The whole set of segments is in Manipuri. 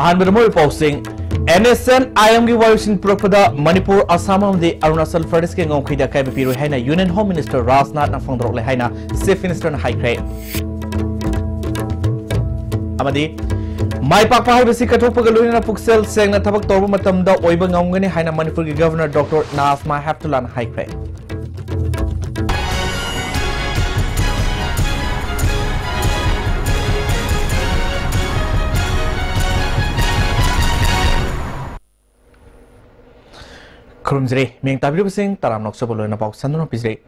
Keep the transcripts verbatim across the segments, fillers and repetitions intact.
ꯑꯍꯥꯟꯕꯗ ꯃꯔꯨꯑꯣꯏꯕ ꯄꯥꯎꯁꯤꯡ꯫ ꯑꯦꯟ ꯑꯦꯁ ꯑꯦꯟ ꯑꯥꯏ ꯑꯦꯝꯒꯤ ꯋꯥꯔꯣꯏꯁꯤꯟ ꯄꯨꯔꯛꯄꯗ ꯃꯅꯤꯄꯨꯔ, ꯑꯁꯥꯝ ꯑꯃꯗꯤ ꯑꯔꯨꯅꯥꯆꯜ ꯄ꯭ꯔꯗꯦꯁꯀꯤ ꯉꯝꯈꯩꯗ ꯑꯀꯥꯏꯕ ꯄꯤꯔꯣꯏ ꯍꯥꯏꯅ ꯌꯨꯅꯤꯌꯟ ꯍꯣꯝ ꯃꯤꯅꯤꯁꯇꯔ ꯔꯥꯖꯅꯥꯊꯅ ꯐꯣꯡꯗꯣꯔꯛꯂꯦ ꯍꯥꯏꯅ ꯆꯤꯐ ꯃꯤꯅꯤꯁꯇꯔꯅ ꯍꯥꯏꯈ꯭ꯔꯦ꯫ ꯑꯃꯗꯤ ꯃꯥꯏ ꯄꯥꯛꯄ ꯍꯥꯏꯕꯁꯤ ꯀꯠꯊꯣꯛꯄꯒ ꯂꯣꯏꯅꯅ ꯄꯨꯛꯆꯦꯜ ꯁꯦꯡꯅ ꯊꯕꯛ ꯇꯧꯔꯕ ꯃꯇꯝꯗ ꯑꯣꯏꯕ ꯉꯝꯒꯅꯤ ꯍꯥꯏꯅ ꯃꯅꯤꯄꯨꯔꯒꯤ ꯒꯚꯔꯅꯔ ꯗꯣꯛꯇꯔ ꯅꯥꯖꯃꯥ ꯍꯦꯞꯇꯨꯂꯥꯅ ꯍꯥꯏꯈ꯭ꯔꯦ꯫ ꯈꯨꯔꯨꯝꯖꯔꯤ꯫ ꯃꯤꯌꯦꯡ ꯇꯥꯕꯤꯔꯤꯕꯁꯤꯡ ꯇꯔꯥꯝꯅ ꯑꯣꯛꯆꯕ ꯂꯣꯏꯅ ꯄꯥꯎ ꯁꯟꯗꯨꯅ ꯄꯤꯖꯔꯤ꯫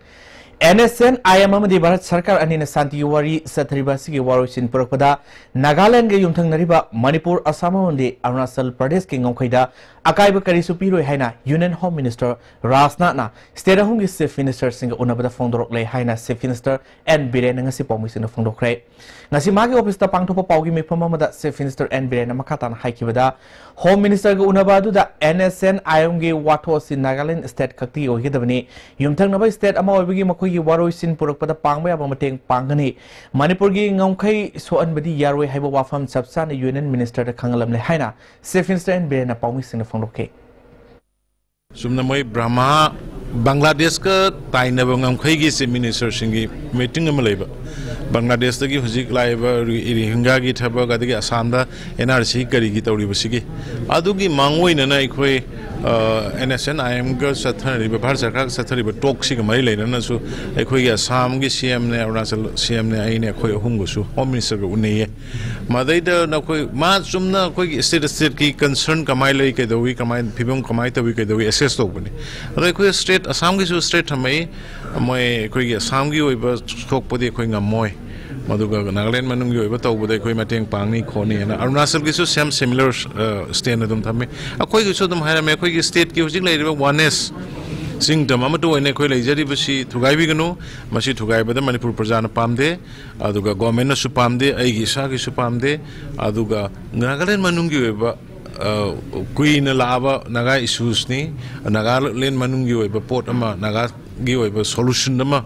N S N I M Bharat ꯚꯥꯔꯠ ꯁꯔꯀꯥꯔ ꯑꯅꯤꯅ ꯁꯥꯟꯇꯤꯒꯤ ꯋꯥꯔꯤ ꯆꯠꯊꯔꯤꯕ ꯑꯁꯤꯒꯤ ꯋꯥꯔꯣꯏꯁꯤꯟ ꯄꯨꯔꯛꯄꯗ ꯅꯥꯒꯥꯂꯦꯟꯗꯒ ꯌꯨꯝꯊꯪꯅꯔꯤꯕ ꯃꯅꯤꯄꯨꯔ, ꯑꯁꯥꯝ ꯑꯃꯗꯤ ꯑꯔꯨꯅꯥꯆꯜ ꯄ꯭ꯔꯗꯦꯁꯀꯤ ꯉꯝꯈꯩꯗ ꯑꯀꯥꯏꯕ ꯀꯔꯤꯁꯨ ꯄꯤꯔꯣꯏ ꯍꯥꯏꯅ ꯌꯨꯅꯤꯌꯟ ꯍꯣꯝ ꯃꯤꯅꯤꯁꯇꯔ ꯔꯥꯖꯅꯥꯊꯅ ꯁ꯭ꯇꯦꯠ ꯑꯍꯨꯝꯒꯤ ꯆꯤꯐ ꯃꯤꯅꯤꯁꯇꯔꯁꯤꯡꯒ ꯎꯅꯕꯗ ꯐꯣꯡꯗꯣꯔꯛꯂꯦ ꯍꯥꯏꯅ ꯆꯤꯐ ꯃꯤꯅꯤꯁꯇꯔ ꯑꯦꯟ ꯕꯤꯔꯦꯟꯅ ꯉꯁꯤ ꯄꯥꯎꯃꯤꯁꯤꯡꯗ ꯐꯣꯡꯗꯣꯛꯈ꯭ꯔꯦ꯫ ꯉꯁꯤ ꯃꯥꯒꯤ ꯑꯣꯐꯤꯁꯇ ꯄꯥꯡꯊꯣꯛꯄ ꯄꯥꯎꯒꯤ ꯃꯤꯐꯝ ꯑꯃꯗ ꯆꯤꯐ ꯃꯤꯅꯤꯁꯇꯔ ꯑꯦꯟ ꯕꯤꯔꯦꯟꯅ ꯃꯈꯥ ꯇꯥꯅ ꯍꯥꯏꯈꯤꯕꯗ, ꯍꯣꯝ ꯃꯤꯅꯤꯁꯇꯔꯒ ꯎꯅꯕ ꯑꯗꯨꯗ ꯑꯦꯟ ꯑꯦꯁ ꯑꯦꯟ ꯑꯥꯏ ꯑꯦꯝꯒꯤ ꯋꯥꯊꯣꯛ ꯑꯁꯤ ꯅꯥꯒꯥꯂꯦꯟ ꯁ꯭ꯇꯦꯠ ꯈꯛꯇꯒꯤ ꯑꯣꯏꯒꯗꯕꯅꯤ, ꯌꯨꯝꯊꯪꯅꯕ ꯁ꯭ꯇꯦꯠ ꯑꯃ ꯑꯣꯏꯕꯒꯤ ꯃꯈꯣꯏꯒꯤ ꯋꯥꯔꯣꯏꯁꯤꯟ ꯄꯨꯔꯛꯄꯗ ꯄꯥꯡꯕ ꯌꯥꯕ ꯃꯇꯦꯡ ꯄꯥꯡꯒꯅꯤ, ꯃꯅꯤꯄꯨꯔꯒꯤ ꯉꯝꯈꯩ ꯁꯣꯛꯍꯟꯕꯗꯤ ꯌꯥꯔꯣꯏ ꯍꯥꯏꯕ ꯋꯥꯐꯝ ꯆꯞ ꯆꯥꯅ ꯌꯨꯅꯤꯌꯟ ꯃꯤꯅꯤꯁꯇꯔꯗ ꯈꯪꯍꯜꯂꯝꯂꯦ ꯍꯥꯏꯅ ꯆꯤꯐ ꯃꯤꯅꯤꯁꯇꯔ ꯑꯦꯟ ꯕꯤꯔꯦꯟꯅ ꯄꯥꯎꯃꯤꯁꯤꯡꯗ ꯐꯣꯡꯗꯣꯛꯈꯤ꯫ ꯆꯨꯝꯅ ꯃꯣꯏ ꯕ꯭ꯔꯍꯃꯥ, ꯕꯪꯒ꯭ꯂꯥꯗꯦꯁꯀ ꯇꯥꯏꯅꯕ ꯉꯝꯈꯩꯒꯤ ꯆꯤꯐ ꯃꯤꯅꯤꯁꯇꯔꯁꯤꯡꯒꯤ ꯃꯤꯇꯤꯡ ꯑꯃ ꯂꯩꯕ꯫ ꯕꯪꯒ꯭ꯂꯥꯗꯦꯁꯇꯒꯤ ꯍꯧꯖꯤꯛ ꯂꯥꯛꯏꯕ ꯔꯤ-, ꯔꯤꯍꯤꯡꯒꯥꯒꯤ ꯊꯕꯛ, ꯑꯗꯒꯤ ꯑꯁꯥꯝꯗ ꯑꯦꯟ ꯑꯥꯔ ꯁꯤ ꯀꯔꯤꯒꯤ ꯇꯧꯔꯤꯕꯁꯤꯒꯤ, ꯑꯗꯨꯒꯤ ꯃꯥꯡꯑꯣꯏꯅꯅ ꯑꯩꯈꯣꯏ, ꯑ, ꯑꯦꯟ ꯑꯦꯁ ꯑꯦꯟ ꯑꯥꯏ ꯑꯦꯝꯒ ꯆꯠꯊꯔꯤꯕ, ꯚꯥꯔꯠ ꯁꯔꯀꯥꯔꯒ ꯆꯠꯊꯔꯤꯕ ꯇꯣꯛꯁꯤꯒ ꯃꯔꯤ ꯂꯩꯅꯅꯁꯨ ꯑꯩꯈꯣꯏꯒꯤ ꯑꯁꯥꯝꯒꯤ ꯁꯤ ꯑꯦꯝꯅꯦ, ꯑꯔꯨꯅꯥꯆꯜ ꯁꯤ ꯑꯦꯝꯅꯦ, ꯑꯩꯅꯦ, ꯑꯩꯈꯣꯏ ꯑꯍꯨꯝꯒꯁꯨ ꯍꯣꯝ ꯃꯤꯅꯤꯁꯇꯔꯒ ꯎꯅꯩꯌꯦ꯫ ꯃꯗꯩꯗ ꯅꯈꯣꯏ, ꯃꯥ ꯆꯨꯝꯅ ꯑꯩꯈꯣꯏꯒꯤ ꯁ꯭ꯇꯦꯠ, ꯁ꯭ꯇꯦꯠꯀꯤ ꯀꯟꯁꯔꯟ ꯀꯃꯥꯏꯅ ꯂꯩ, ꯀꯩꯗꯧꯏ, ꯀꯃꯥꯏꯅ ꯐꯤꯕꯝ ꯀꯃꯥꯏꯅ ꯇꯧꯏ, ꯀꯩꯗꯧꯏ, ꯑꯦꯁꯦꯁ ꯇꯧꯕꯅꯤ꯫ ꯑꯗꯣ ꯑꯩꯈꯣꯏ ꯁ꯭ꯇꯦꯠ, ꯑꯁꯥꯝꯒꯤꯁꯨ ꯁ꯭ꯇꯦꯠ ꯊꯝꯃꯛꯏ, ꯃꯣꯏ ꯑꯩꯈꯣꯏꯒꯤ ꯑꯁꯥꯝꯒꯤ ꯑꯣꯏꯕ ꯁꯣꯛꯄꯗꯤ ꯑꯩꯈꯣꯏ ꯉꯝꯃꯣꯏ, ꯃꯗꯨꯒ ꯅꯥꯒꯥꯂꯦꯟ ꯃꯅꯨꯡꯒꯤ ꯑꯣꯏꯕ ꯇꯧꯕꯗ ꯑꯩꯈꯣꯏ ꯃꯇꯦꯡ ꯄꯥꯡꯅꯤ ꯈꯣꯠꯅꯤ ꯍꯥꯏꯅ꯫ ꯑꯔꯨꯅꯥꯆꯜꯒꯤꯁꯨ ꯁꯦꯝ ꯁꯤꯃꯤꯂꯔ ꯁ꯭ꯇꯦꯟ ꯑꯗꯨꯝ ꯊꯝꯃꯤ꯫ ꯑꯩꯈꯣꯏꯒꯤꯁꯨ ꯑꯗꯨꯝ ꯍꯥꯏꯔꯝꯃꯦ, ꯑꯩꯈꯣꯏꯒꯤ ꯁ꯭ꯇꯦꯠꯀꯤ ꯍꯧꯖꯤꯛ ꯂꯩꯔꯤꯕ ꯋꯥꯟꯅꯦꯁ, ꯆꯤꯡꯗꯝ ꯑꯃꯠꯇ ꯑꯣꯏꯅ ꯑꯩꯈꯣꯏ ꯂꯩꯖꯔꯤꯕꯁꯤ ꯊꯨꯒꯥꯏꯕꯤꯒꯅꯨ, ꯃꯁꯤ ꯊꯨꯒꯥꯏꯕꯗ ꯃꯅꯤꯄꯨꯔ ꯄ꯭ꯔꯖꯥꯅ ꯄꯥꯝꯗꯦ꯫ ꯑꯗꯨꯒ ꯒꯣꯔꯃꯦꯟꯅꯁꯨ ꯄꯥꯝꯗꯦ, ꯑꯩꯒꯤ ꯏꯁꯥꯒꯤꯁꯨ ꯄꯥꯝꯗꯦ꯫ ꯑꯗꯨꯒ ꯅꯥꯒꯥꯂꯦꯟ ꯃꯅꯨꯡꯒꯤ ꯑꯣꯏꯕ, ꯑ, ꯀꯨꯏꯅ ꯂꯥꯛꯑꯕ ꯅꯥꯒꯥ ꯏꯁꯨꯁꯅꯤ꯫ ꯅꯥꯒꯥꯂꯦꯟ ꯃꯅꯨꯡꯒꯤ ꯑꯣꯏꯕ ꯄꯣꯠ ꯑꯃ, ꯅꯥꯒꯥꯒꯤ ꯑꯣꯏꯕ ꯁꯣꯂꯨꯁꯟ ꯑꯃ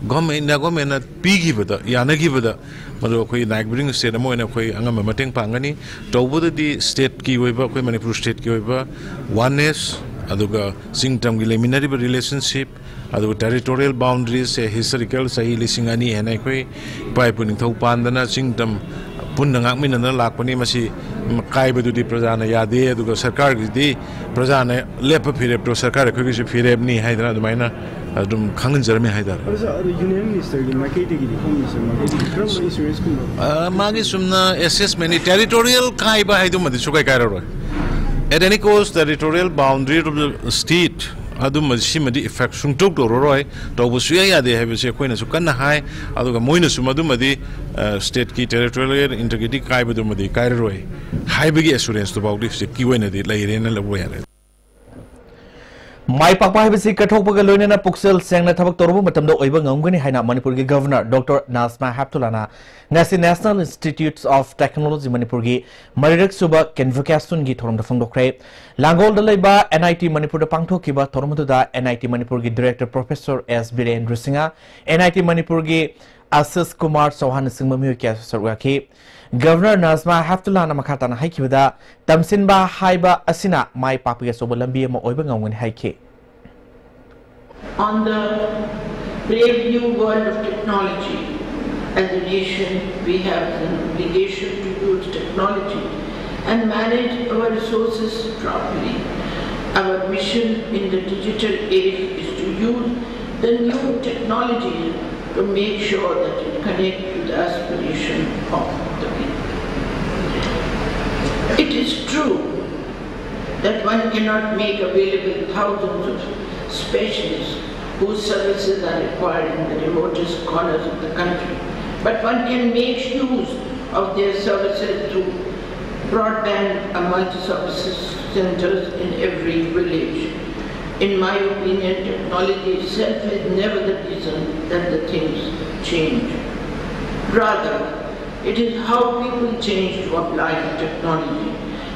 ꯒꯣꯔꯃꯦꯟꯅ ꯒꯣꯔꯃꯦꯟꯅ ꯄꯤꯈꯤꯕꯗ, ꯌꯥꯅꯈꯤꯕꯗ, ꯃꯗꯨ ꯑꯩꯈꯣꯏ ꯅꯥꯏꯕꯔꯤꯡ ꯁ꯭ꯇꯦꯠ ꯑꯃ ꯑꯣꯏꯅ ꯑꯩꯈꯣꯏ ꯑꯉꯝꯕ ꯃꯇꯦꯡ ꯄꯥꯡꯒꯅꯤ꯫ ꯇꯧꯕꯗꯗꯤ ꯁ꯭ꯇꯦꯠꯀꯤ ꯑꯣꯏꯕ, ꯑꯩꯈꯣꯏ ꯃꯅꯤꯄꯨꯔ ꯁ꯭ꯇꯦꯠꯀꯤ ꯑꯣꯏꯕ ꯋꯥꯟꯅꯦꯁ, ꯑꯗꯨꯒ ꯆꯤꯡ ꯇꯝꯒꯤ ꯂꯩꯃꯤꯟꯅꯔꯤꯕ ꯔꯤꯂꯦꯁꯟꯁꯤꯞ, ꯑꯗꯨꯒ ꯇꯦꯔꯤꯇꯣꯔꯤꯌꯦꯜ ꯕꯥꯎꯟꯗꯔꯤꯁ ꯁꯦ ꯍꯤꯁꯇꯣꯔꯤꯀꯦꯜ ꯆꯍꯤ ꯂꯤꯁꯤꯡ ꯑꯅꯤ ꯍꯦꯟꯅ ꯑꯩꯈꯣꯏ ꯏꯄꯥ ꯏꯄꯨ ꯅꯤꯡꯊꯧ ꯄꯥꯟꯗꯅ ꯆꯤꯡ ꯇꯝ ꯄꯨꯟꯅ ꯉꯥꯛꯃꯤꯟꯅꯗꯅ ꯂꯥꯛꯄꯅꯤ꯫ ꯃꯁꯤ ꯀꯥꯏꯕꯗꯨꯗꯤ ꯄ꯭ꯔꯖꯥꯅ ꯌꯥꯗꯦ, ꯑꯗꯨꯒ ꯁꯔꯀꯥꯔꯒꯤꯗꯤ ꯄ꯭ꯔꯖꯥꯅ ꯂꯦꯞꯄ ꯐꯤꯔꯦꯞꯇꯣ ꯁꯔꯀꯥꯔ ꯑꯩꯈꯣꯏꯒꯤꯁꯨ ꯐꯤꯔꯦꯞꯅꯤ ꯍꯥꯏꯗꯅ ꯑꯗꯨꯃꯥꯏꯅ ꯑꯗꯨꯝ ꯈꯪꯍꯟꯖꯔꯝꯃꯤ ꯍꯥꯏꯇꯥꯔꯦ꯫ ꯑꯗꯨ ꯁꯥꯔ, ꯑꯗꯨ ꯌꯨꯅꯤꯌꯟ ꯃꯤꯅꯤꯁꯇꯔꯒꯤ ꯃꯥꯏꯀꯩꯗꯒꯤꯗꯤ, ꯍꯣꯝ ꯃꯤꯅꯤꯁꯇꯔ ꯃꯥꯏꯀꯩꯗꯒꯤ ꯀꯔꯝꯕ ꯑꯦꯁꯨꯔꯦꯟꯁꯀꯨꯝꯕ? ꯑ, ꯃꯥꯒꯤ ꯆꯨꯝꯅ ꯑꯦꯁꯦꯁꯃꯦꯟꯅꯤ, ꯇꯦꯔꯤꯇꯣꯔꯤꯌꯦꯜ ꯀꯥꯏꯕ ꯍꯥꯏꯗꯨꯃꯗꯤ ꯁꯨꯀꯥꯏ ꯀꯥꯏꯔꯔꯣꯏ꯫ At any cost, territorial boundary of the state, ꯑꯗꯨꯃ, ꯁꯤꯃꯗꯤ ꯏꯐꯦꯛ ꯁꯨꯡꯇꯧ ꯇꯧꯔꯔꯣꯏ, ꯇꯧꯕ ꯁꯨꯌꯥ ꯌꯥꯗꯦ ꯍꯥꯏꯕꯁꯤ ꯑꯩꯈꯣꯏꯅꯁꯨ ꯀꯟꯅ ꯍꯥꯏ꯫ ꯑꯗꯨꯒ ꯃꯣꯏꯅꯁꯨ ꯃꯗꯨꯃꯗꯤ, ꯑ, ꯁ꯭ꯇꯦꯠꯀꯤ ꯇꯦꯔꯤꯇꯣꯔꯤꯌꯦꯜ ꯏꯟꯇꯤꯒ꯭ꯔꯤꯇꯤ ꯀꯥꯏꯕꯗꯨꯃꯗꯤ ꯀꯥꯏꯔꯔꯣꯏ ꯍꯥꯏꯕꯒꯤ ꯑꯦꯁꯨꯔꯦꯟꯁꯇꯨ ꯐꯥꯎꯗꯤ ꯍꯧꯖꯤꯛꯀꯤ ꯑꯣꯏꯅꯗꯤ ꯂꯩꯔꯦꯅ ꯂꯧꯕ ꯌꯥꯔꯦ꯫ ꯃꯥꯏ ꯄꯥꯛꯄ ꯍꯥꯏꯕꯁꯤ ꯀꯠꯊꯣꯛꯄꯒ ꯂꯣꯏꯅꯅ ꯄꯨꯛꯆꯦꯜ ꯁꯦꯡꯅ ꯊꯕꯛ ꯇꯧꯔꯕ ꯃꯇꯝꯗ ꯑꯣꯏꯕ ꯉꯝꯒꯅꯤ ꯍꯥꯏꯅ ꯃꯅꯤꯄꯨꯔꯒꯤ ꯒꯚꯔꯅꯔ ꯗꯣꯛꯇꯔ ꯅꯥꯖꯃꯥ ꯍꯦꯞꯇꯨꯂꯥꯅ ꯉꯁꯤ National Institutes of Technology ꯃꯅꯤꯄꯨꯔꯒꯤ ꯃꯔꯤꯔꯛ ꯁꯨꯕ ꯀꯟꯚꯣꯀꯦꯁꯟꯒꯤ ꯊꯧꯔꯝꯗ ꯐꯣꯡꯗꯣꯛꯈ꯭ꯔꯦ꯫ ꯂꯥꯡꯒꯣꯜꯗ ꯂꯩꯕ ꯑꯦꯟ ꯑꯥꯏ ꯇꯤ ꯃꯅꯤꯄꯨꯔꯗ ꯄꯥꯡꯊꯣꯛꯈꯤꯕ ꯊꯧꯔꯝ ꯑꯗꯨꯗ ꯑꯦꯟ ꯑꯥꯏ ꯇꯤ ꯃꯅꯤꯄꯨꯔꯒꯤ director professor S Birendra Singh, N I T ꯃꯅꯤꯄꯨꯔꯒꯤ ꯑꯥꯁꯤꯁ ꯀꯨꯃꯥꯔ ꯆꯧꯍꯥꯟꯅꯆꯤꯡꯕ ꯃꯤꯑꯣꯏ ꯀꯌꯥꯁꯨ ꯁꯔꯨꯛ ꯌꯥꯈꯤ꯫ ꯒꯚꯔꯅꯔ ꯅꯥꯖꯃꯥ ꯍꯦꯞꯇꯨꯂꯥꯅ ꯃꯈꯥ ꯇꯥꯅ ꯍꯥꯏꯈꯤꯕꯗ, ꯇꯝꯁꯤꯟꯕ ꯍꯥꯏꯕ ꯑꯁꯤꯅ ꯃꯥꯏ ꯄꯥꯛꯄꯒꯤ ꯑꯆꯧꯕ ꯂꯝꯕꯤ ꯑꯃ ꯑꯣꯏꯕ ꯉꯝꯒꯅꯤ ꯍꯥꯏꯈꯤ꯫ On the brave new world of technology, as a nation, we have an obligation to use technology and manage our resources properly. Our mission in the digital age is to use the new technology to make sure that it connects to the aspiration of the people. It is true that one cannot make available thousands of specialists whose services are required in the remotest corners of the country, but one can make use of their services through broadband and multi-services centers in every village. In my opinion, technology itself is never the reason that the things change. Rather, it is how people change to apply the technology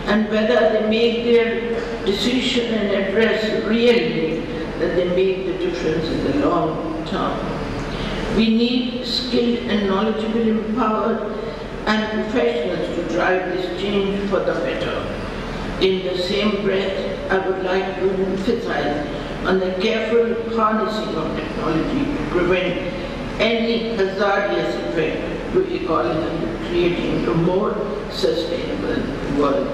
and whether they make their decision and address really that they make the difference in the long term. We need skilled and knowledgeable, empowered and professionals to drive this change for the better. In the same breath, I would like to emphasize on the careful harnessing of technology to prevent any hazardous effect to ecology, creating a more sustainable world.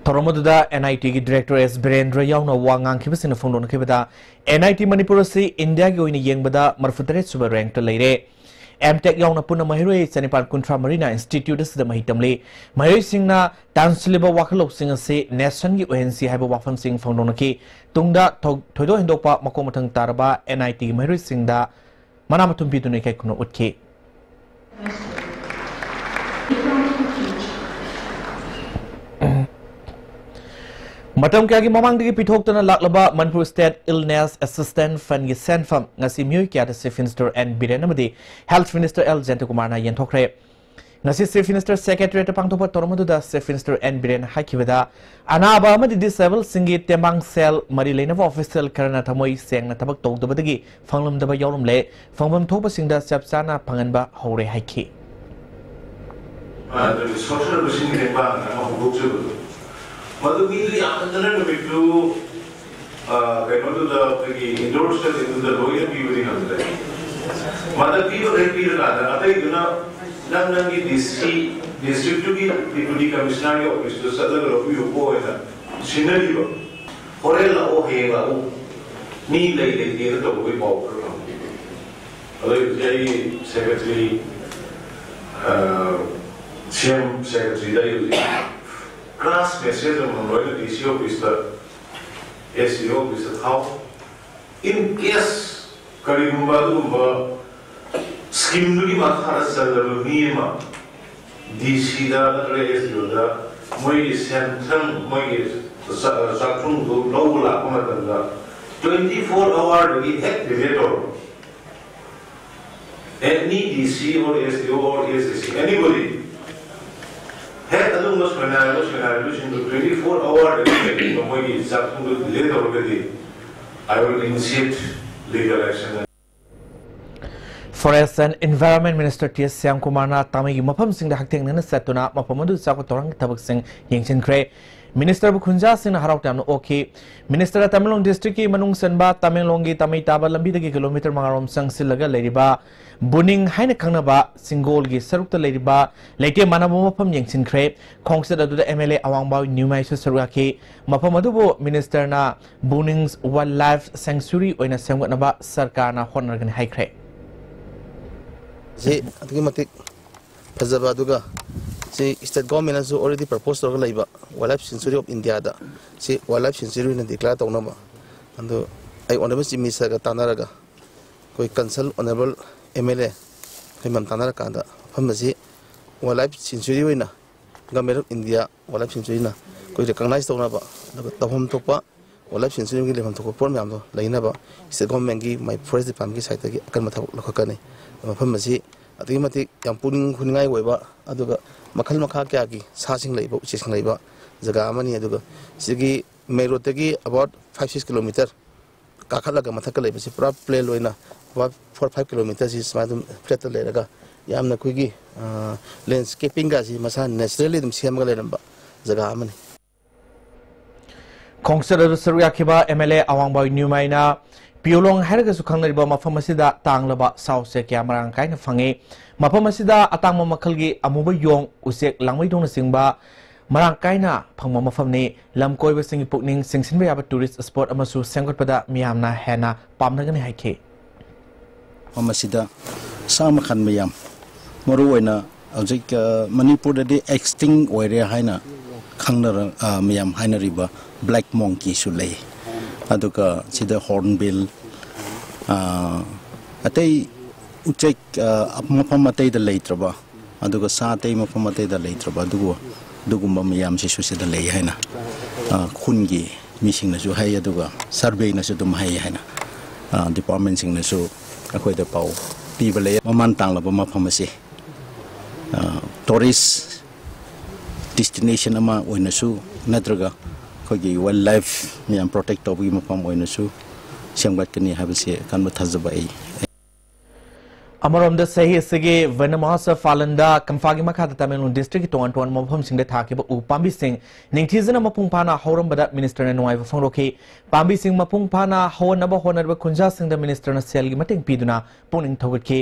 ꯊꯧꯔꯝ ꯑꯗꯨꯗ ꯑꯦꯟ ꯑꯥꯏ ꯇꯤꯒꯤ ꯗꯤꯔꯦꯛꯇꯔ ꯑꯦꯁ ꯕꯤꯔꯦꯟꯗ꯭ꯔ ꯌꯥꯎꯅ ꯋꯥ ꯉꯥꯡꯈꯤꯕꯁꯤꯡꯅ ꯐꯣꯡꯗꯣꯛꯅꯈꯤꯕꯗ, ꯑꯦꯟ ꯑꯥꯏ ꯇꯤ ꯃꯅꯤꯄꯨꯔ ꯑꯁꯤ ꯏꯟꯗꯤꯌꯥꯒꯤ ꯑꯣꯏꯅ ꯌꯦꯡꯕꯗ ꯃꯔꯤꯐꯨ ꯇꯔꯦꯠ ꯁꯨꯕ ꯔꯦꯡꯛꯇ ꯂꯩꯔꯦ꯫ ꯑꯦꯝ ꯇꯦꯛ ꯌꯥꯎꯅ ꯄꯨꯟꯅ ꯃꯍꯩꯔꯣꯏ ꯆꯅꯤꯄꯥꯟ ꯀꯨꯟꯊ꯭ꯔꯥ ꯃꯔꯤꯅ ꯏꯟꯁꯇꯤꯇ꯭ꯌꯨꯠ ꯑꯁꯤꯗ ꯃꯍꯩ ꯇꯝꯂꯤ꯫ ꯃꯍꯩꯔꯣꯏꯁꯤꯡꯅ ꯇꯥꯟꯁꯤꯜꯂꯤꯕ ꯋꯥꯈꯜꯂꯧꯁꯤꯡ ꯑꯁꯤ ꯅꯦꯁꯟꯒꯤ ꯑꯣꯏꯍꯟꯁꯤ ꯍꯥꯏꯕ ꯋꯥꯐꯝꯁꯤꯡ ꯐꯣꯡꯗꯣꯛꯅꯈꯤ꯫ ꯇꯨꯡꯗ ꯊꯧ- ꯊꯣꯏꯗꯣꯛ ꯍꯦꯟꯗꯣꯛꯄ ꯃꯀꯣꯛ ꯃꯊꯪ ꯇꯥꯔꯕ ꯑꯦꯟ ꯑꯥꯏ ꯇꯤꯒꯤ ꯃꯍꯩꯔꯣꯏꯁꯤꯡꯗ ꯃꯅꯥ ꯃꯊꯨꯝ ꯄꯤꯗꯨꯅ ꯏꯀꯥꯏ ꯈꯨꯝꯅꯧ ꯎꯠꯈꯤ꯫ ꯃꯇꯝ ꯀꯌꯥꯒꯤ ꯃꯃꯥꯡꯗꯒꯤ ꯄꯤꯊꯣꯛꯇꯅ ꯂꯥꯛꯂꯕ ꯃꯅꯤꯄꯨꯔ ꯁ꯭ꯇꯦꯠ ꯏꯜꯅꯦꯁ ꯑꯦꯁꯤꯁꯇꯦꯟꯁ ꯐꯟꯒꯤ ꯁꯦꯟꯐꯝ ꯉꯁꯤ ꯃꯤꯑꯣꯏ ꯀꯌꯥꯗ ꯆꯤꯐ ꯃꯤꯅꯤꯁꯇꯔ ꯑꯦꯟ ꯕꯤꯔꯦꯟ ꯑꯃꯗꯤ ꯍꯦꯜꯊ ꯃꯤꯅꯤꯁꯇꯔ ꯑꯦꯜ ꯖꯌꯟꯇꯀꯨꯃꯥꯔꯅ ꯌꯦꯟꯊꯣꯛꯈ꯭ꯔꯦ꯫ ꯉꯁꯤ ꯆꯤꯐ ꯃꯤꯅꯤꯁꯇꯔ ꯁꯦꯀ꯭ꯔꯦꯇꯔꯤꯌꯦꯠꯇ ꯄꯥꯡꯊꯣꯛꯄ ꯊꯧꯔꯝ ꯑꯗꯨꯗ ꯆꯤꯐ ꯃꯤꯅꯤꯁꯇꯔ ꯑꯦꯟ ꯕꯤꯔꯦꯟ ꯍꯥꯏꯈꯤꯕꯗ, ꯑꯅꯥꯕ ꯑꯃꯗꯤ ꯗꯤꯁꯑꯦꯕꯜꯁꯤꯡꯒꯤ ꯇꯦꯡꯕꯥꯡ ꯁꯦꯜ ꯃꯔꯤ ꯂꯩꯅꯕ ꯑꯣꯐꯤꯁꯤꯌꯦꯜ ꯈꯔꯅ ꯊꯃꯣꯏ ꯁꯦꯡꯅ ꯊꯕꯛ ꯇꯧꯗꯕꯗꯒꯤ ꯐꯪꯂꯝꯗꯕ ꯌꯥꯎꯔꯝꯂꯦ꯫ ꯐꯪꯐꯝ ꯊꯣꯛꯄꯁꯤꯡꯗ ꯆꯞ ꯆꯥꯅ ꯐꯪꯍꯟꯕ ꯍꯧꯔꯦ ꯍꯥꯏꯈꯤ꯫ ꯑꯗꯨꯒꯤ ꯁꯣꯁꯦꯜ ꯃꯁꯤꯡꯒꯤ ꯇꯦꯡꯕꯥꯡ ꯑꯃ ꯍꯧꯗꯣꯛꯆꯕꯗꯣ, ꯃꯗꯨ ꯃꯤꯗꯨ ꯌꯥꯝꯃꯟꯗꯅ ꯅꯨꯃꯤꯠꯇꯨ, ꯑ, ꯀꯩꯅꯣꯗꯨꯗ ꯑꯩꯈꯣꯏꯒꯤ ꯏꯟꯗꯣꯔ ꯁ꯭ꯇꯦꯗꯤꯌꯝꯗꯨꯗ ꯂꯣꯏꯅ ꯄꯤꯕꯗꯤ ꯉꯝꯗ꯭ꯔꯦ꯫ ꯃꯗ ꯄꯤꯕꯈꯩ ꯄꯤꯔꯀꯥꯟꯗ ꯑꯇꯩꯗꯨꯅ ꯅꯪ ꯅꯪꯒꯤ ꯗꯤ ꯁꯤ, ꯗꯤꯁꯇ꯭ꯔꯤꯛꯇꯨꯒꯤ ꯗꯤꯄ꯭ꯌꯨꯇꯤ ꯀꯃꯤꯁꯅꯔꯒꯤ ꯑꯣꯐꯤꯁꯇꯨ ꯆꯠꯂꯒ ꯂꯧꯕꯤꯌꯨꯀꯣ ꯍꯥꯏꯅ ꯁꯤꯟꯅꯔꯤꯕ꯫ ꯍꯣꯔꯦꯟ ꯂꯥꯛꯑꯣ, ꯍꯌꯦꯡ ꯂꯥꯛꯑꯣ, ꯃꯤ ꯂꯩ ꯂꯩꯇꯦꯅ ꯇꯧꯕꯒꯤ ꯄꯥꯎ ꯈꯔ ꯐꯪꯉꯤ꯫ ꯑꯗꯨ ꯍꯧꯖꯤꯛ ꯑꯩꯒꯤ ꯁꯦꯀ꯭ꯔꯦꯇꯔꯤ, ꯑ, ꯁꯤ ꯑꯦꯝ ꯁꯦꯀ꯭ꯔꯦꯇꯔꯤꯗ ꯑꯩ ꯍꯧꯖꯤꯛ ꯀ꯭ꯂꯥꯁ ꯃꯦꯁꯦꯖ ꯑꯃꯃꯝ ꯂꯣꯏꯅ ꯗꯤ ꯁꯤ ꯑꯣꯐꯤꯁꯇ, ꯑꯦꯁ ꯗꯤ ꯑꯣ ꯑꯣꯐꯤꯁꯇ ꯊꯥꯎ꯫ ꯏꯟ ꯀꯦꯁ ꯀꯔꯤꯒꯨꯝꯕ ꯑꯗꯨꯒꯨꯝꯕ ꯁ꯭ꯀꯤꯝꯗꯨꯒꯤ ꯃꯈꯥꯗ ꯆꯜꯂꯕ ꯃꯤ ꯑꯃ ꯗꯤ ꯁꯤꯗ ꯅꯠꯇ꯭ꯔꯒ ꯑꯦꯁ ꯗꯤ ꯑꯣꯗ ꯃꯣꯏꯒꯤ ꯁꯦꯟꯊꯪ, ꯃꯣꯏꯒꯤ ꯆꯥ-, ꯆꯥꯛꯊꯨꯡꯗꯨ ꯂꯧꯕ ꯂꯥꯛꯄ ꯃꯇꯝꯗ twenty four hourꯗꯒꯤ ꯍꯦꯛ delay ꯇꯧꯔꯕ, any D C or S D O or S D C, anybody, ꯍꯦꯛ ꯑꯗꯨꯒꯨꯝꯕ ꯁꯣꯏꯅꯥꯏꯔꯕ ꯁꯣꯏꯅꯥꯏꯔꯕꯁꯤꯡꯗꯨ twenty four hourꯗꯒꯤ ꯀꯔꯤꯒꯨꯝꯕ ꯃꯣꯏꯒꯤ ꯆꯥꯛꯊꯨꯡꯗꯨ delay ꯇꯧꯔꯒꯗꯤ, I will initiate legal action. Forest and Environment Minister T S ꯁ꯭ꯌꯥꯝꯀꯨꯃꯥꯔꯅ ꯇꯥꯃꯩꯒꯤ ꯃꯐꯝꯁꯤꯡꯗ ꯍꯛꯊꯦꯡꯅꯅ ꯆꯠꯇꯨꯅ ꯃꯐꯝ ꯑꯗꯨ ꯆꯥꯎꯈꯠ ꯊꯧꯔꯥꯡꯒꯤ ꯊꯕꯛꯁꯤꯡ ꯌꯦꯡꯁꯤꯟꯈ꯭ꯔꯦ꯫ Ministerꯕꯨ ꯈꯨꯟꯖꯥꯁꯤꯡꯅ ꯍꯔꯥꯎ ꯇꯌꯥꯝꯅ ꯑꯣꯛꯈꯤ꯫ Ministerꯅ ꯇꯃꯦꯡꯂꯣꯡ districtꯀꯤ ꯃꯅꯨꯡ ꯆꯟꯕ ꯇꯃꯦꯡꯂꯣꯡꯒꯤ ꯇꯥꯃꯩ ꯇꯥꯕ ꯂꯝꯕꯤꯗꯒꯤ kilometre ꯃꯉꯥꯔꯣꯝ ꯆꯪꯁꯤꯜꯂꯒ ꯂꯩꯔꯤꯕ ꯕꯨꯅꯤꯡ ꯍꯥꯏꯅ ꯈꯪꯅꯕ ꯁꯤꯡꯒꯣꯜꯒꯤ ꯁꯔꯨꯛꯇ ꯂꯩꯔꯤꯕ ꯂꯩꯇꯦꯝ ꯃꯥꯟꯅꯕ ꯃꯐꯝ ꯌꯦꯡꯁꯤꯟꯈ꯭ꯔꯦ꯫ ꯈꯣꯡꯆꯠ ꯑꯗꯨꯗ M L A ꯑꯋꯥꯡꯕꯥꯎ ꯅ꯭ꯌꯨꯃꯥꯏꯁꯨ ꯁꯔꯨꯛ ꯌꯥꯈꯤ꯫ ꯃꯐꯝ ꯑꯗꯨꯕꯨ ministerꯅ ꯕꯨꯅꯤꯡꯁ Wildlife Sanctuary ꯑꯣꯏꯅ ꯁꯦꯝꯒꯠꯅꯕ ꯁꯔꯀꯥꯔꯅ ꯍꯣꯠꯅꯔꯒꯅꯤ ꯍꯥꯏꯈ꯭ꯔꯦ꯫ ꯁꯤ ꯑꯗꯨꯛꯀꯤ ꯃꯇꯤꯛ ꯐꯖꯕ, ꯑꯗꯨꯒ ꯁꯤ state governmentꯅꯁꯨ already propose ꯇꯧꯔꯒ ꯂꯩꯕ Wildlife Sanctuary of Indiaꯗ ꯁꯤ Wildlife Sanctuary ꯑꯣꯏꯅ declare ꯇꯧꯅꯕ, ꯑꯗꯨ ꯑꯩ honourable chief ministerꯒ ꯇꯥꯟꯅꯔꯒ, ꯑꯩꯈꯣꯏ consult honourable M L A ꯑꯩꯈꯣꯏ ꯃꯌꯥꯝ ꯇꯥꯟꯅꯔꯀꯥꯟꯗ ꯃꯐꯝ ꯑꯁꯤ Wildlife Sanctuary ꯑꯣꯏꯅ Government of India Wildlife Sanctuaryꯅ ꯑꯩꯈꯣꯏ recognise ꯇꯧꯅꯕ, ꯑꯗꯨꯒ ꯇꯧꯐꯝ ꯊꯣꯛꯄ Wildlife Sanctuaryꯒꯤ ꯂꯩꯐꯝ ꯊꯣꯛꯄ ꯄꯣꯠ ꯃꯌꯥꯝꯗꯣ ꯂꯩꯅꯕ state governmentꯀꯤ, ꯃꯥꯏ forest departmentꯀꯤ sideꯇꯒꯤ ꯑꯀꯟꯕ ꯊꯕꯛ ꯂꯧꯈꯠꯀꯅꯤ꯫ ꯃꯐꯝ ꯑꯁꯤ ꯑꯗꯨꯛꯀꯤ ꯃꯇꯤꯛ ꯌꯥꯝ ꯄꯨꯛꯅꯤꯡ ꯍꯨꯅꯤꯡꯉꯥꯏ ꯑꯣꯏꯕ, ꯑꯗꯨꯒ ꯃꯈꯜ ꯃꯈꯥ ꯀꯌꯥꯒꯤ ꯁꯥꯁꯤꯡ ꯂꯩꯕ, ꯎꯆꯦꯛꯁꯤꯡ ꯂꯩꯕ ꯖꯒꯥ ꯑꯃꯅꯤ꯫ ꯑꯗꯨꯒ ꯁꯤꯒꯤ main roadꯇꯒꯤ about five six kilometre ꯀꯥꯈꯠꯂꯒ ꯃꯊꯛꯇ ꯂꯩꯕꯁꯤ ꯄꯨꯔꯥ plain ꯑꯣꯏꯅ about four five kilometre ꯁꯤ ꯁꯨꯃꯥꯏꯅ ꯑꯗꯨꯝ flatꯇ ꯂꯩꯔꯒ, ꯌꯥꯝꯅ ꯑꯩꯈꯣꯏꯒꯤ, ꯑ, landscapingꯒꯁꯤ ꯃꯁꯥ naturally ꯑꯗꯨꯝ ꯁꯦꯝꯃꯒ ꯂꯩꯔꯝꯕ ꯖꯒꯥ ꯑꯃꯅꯤ꯫ ꯈꯣꯡꯆꯠ ꯑꯗꯨ ꯁꯔꯨꯛ ꯌꯥꯈꯤꯕ M L A ꯑꯋꯥꯡꯕꯥꯎ ꯅ꯭ꯌꯨꯃꯥꯏꯅ ꯄꯤꯌꯣꯂꯣꯡ ꯍꯥꯏꯔꯒꯁꯨ ꯈꯪꯅꯔꯤꯕ ꯃꯐꯝ ꯑꯁꯤꯗ ꯇꯥꯡꯂꯕ ꯁꯥ ꯎꯆꯦꯛ ꯀꯌꯥ ꯃꯔꯥꯡ ꯀꯥꯏꯅ ꯐꯪꯉꯤ꯫ ꯃꯐꯝ ꯑꯁꯤꯗ ꯑꯇꯥꯡꯕ ꯃꯈꯜꯒꯤ ꯑꯃꯨꯕ ꯌꯣꯡ, ꯎꯆꯦꯛ ꯂꯥꯡꯃꯩꯗꯣꯡꯅꯆꯤꯡꯕ ꯃꯔꯥꯡ ꯀꯥꯏꯅ ꯐꯪꯕ ꯃꯐꯝꯅꯤ꯫ ꯂꯝ ꯀꯣꯏꯕꯁꯤꯡꯒꯤ ꯄꯨꯛꯅꯤꯡ ꯆꯤꯡꯁꯤꯟꯕ ꯌꯥꯕ tourist spot ꯑꯃꯁꯨ ꯁꯦꯝꯒꯠꯄꯗ ꯃꯤꯌꯥꯝꯅ ꯍꯦꯟꯅ ꯄꯥꯝꯅꯒꯅꯤ ꯍꯥꯏꯈꯤ꯫ ꯃꯐꯝ ꯑꯁꯤꯗ ꯁꯥ ꯃꯈꯜ ꯃꯌꯥꯝ, ꯃꯔꯨꯑꯣꯏꯅ ꯍꯧꯖꯤꯛ, ꯑ, ꯃꯅꯤꯄꯨꯔꯗꯗꯤ extinct ꯑꯣꯏꯔꯦ ꯍꯥꯏꯅ ꯈꯪꯅꯔ-, ꯑ, ꯃꯌꯥꯝ ꯍꯥꯏꯅꯔꯤꯕ black monkeyꯁꯨ ꯂꯩ꯫ ꯑꯗꯨꯒ ꯁꯤꯗ hornbill, ꯑ, ꯑꯇꯩ ꯎꯆꯦꯛ, ꯑ, ꯃꯐꯝ ꯑꯇꯩꯗ ꯂꯩꯇ꯭ꯔꯕ, ꯑꯗꯨꯒ ꯁꯥ ꯑꯇꯩ ꯃꯐꯝ ꯑꯇꯩꯗ ꯂꯩꯇ꯭ꯔꯕ, ꯑꯗꯨꯕꯨ ꯑꯗꯨꯒꯨꯝꯕ ꯃꯌꯥꯝꯁꯤꯁꯨ ꯁꯤꯗ ꯂꯩ ꯍꯥꯏꯅ, ꯑ, ꯈꯨꯟꯒꯤ ꯃꯤꯁꯤꯡꯅꯁꯨ ꯍꯥꯏ, ꯑꯗꯨꯒ surveyꯅꯁꯨ ꯑꯗꯨꯝ ꯍꯥꯏ ꯍꯥꯏꯅ, ꯑ, departmentꯁꯤꯡꯅꯁꯨ ꯑꯩꯈꯣꯏꯗ ꯄꯥꯎ ꯄꯤꯕ ꯂꯩ꯫ ꯃꯃꯥꯟ ꯇꯥꯡꯂꯕ ꯃꯐꯝ ꯑꯁꯤ, ꯑ, tourist destination ꯑꯃ ꯑꯣꯏꯅꯁꯨ, ꯅꯠꯇ꯭ꯔꯒ ꯑꯩꯈꯣꯏꯒꯤ wildlife ꯃꯌꯥꯝ protect ꯇꯧꯕꯒꯤ ꯃꯐꯝ ꯑꯣꯏꯅꯁꯨ ꯁꯦꯝꯒꯠꯀꯅꯤ ꯍꯥꯏꯕꯁꯤ ꯑꯀꯟꯕ ꯊꯥꯖꯕ ꯑꯩ꯫ ꯑꯃꯔꯣꯝꯗ, ꯆꯍꯤ ꯑꯁꯤꯒꯤ ꯚꯟ ꯃꯍꯣꯠꯁꯕ ꯄꯥꯂꯟꯗ ꯀꯝꯐꯥꯒꯤ ꯃꯈꯥꯗ ꯇꯃꯦꯡꯂꯣꯡ ꯗꯤꯁꯇ꯭ꯔꯤꯛꯀꯤ ꯇꯣꯉꯥꯟ ꯇꯣꯉꯥꯟꯕ ꯃꯐꯝꯁꯤꯡꯗ ꯊꯥꯈꯤꯕ ꯎ ꯄꯥꯝꯕꯤꯁꯤꯡ ꯅꯤꯡꯊꯤꯖꯅ ꯃꯄꯨꯡ ꯐꯥꯅ ꯍꯧꯔꯝꯕꯗ ꯃꯤꯅꯤꯁꯇꯔꯅ ꯅꯨꯡꯉꯥꯏꯕ ꯐꯣꯡꯗꯣꯛꯈꯤ꯫ ꯄꯥꯝꯕꯤꯁꯤꯡ ꯃꯄꯨꯡ ꯐꯥꯅ ꯍꯧꯍꯟꯅꯕ ꯍꯣꯠꯅꯔꯤꯕ ꯈꯨꯟꯖꯥꯁꯤꯡꯗ ꯃꯤꯅꯤꯁꯇꯔꯅ ꯁꯦꯜꯒꯤ ꯃꯇꯦꯡ ꯄꯤꯗꯨꯅ ꯄꯨꯛꯅꯤꯡ ꯊꯧꯒꯠꯈꯤ꯫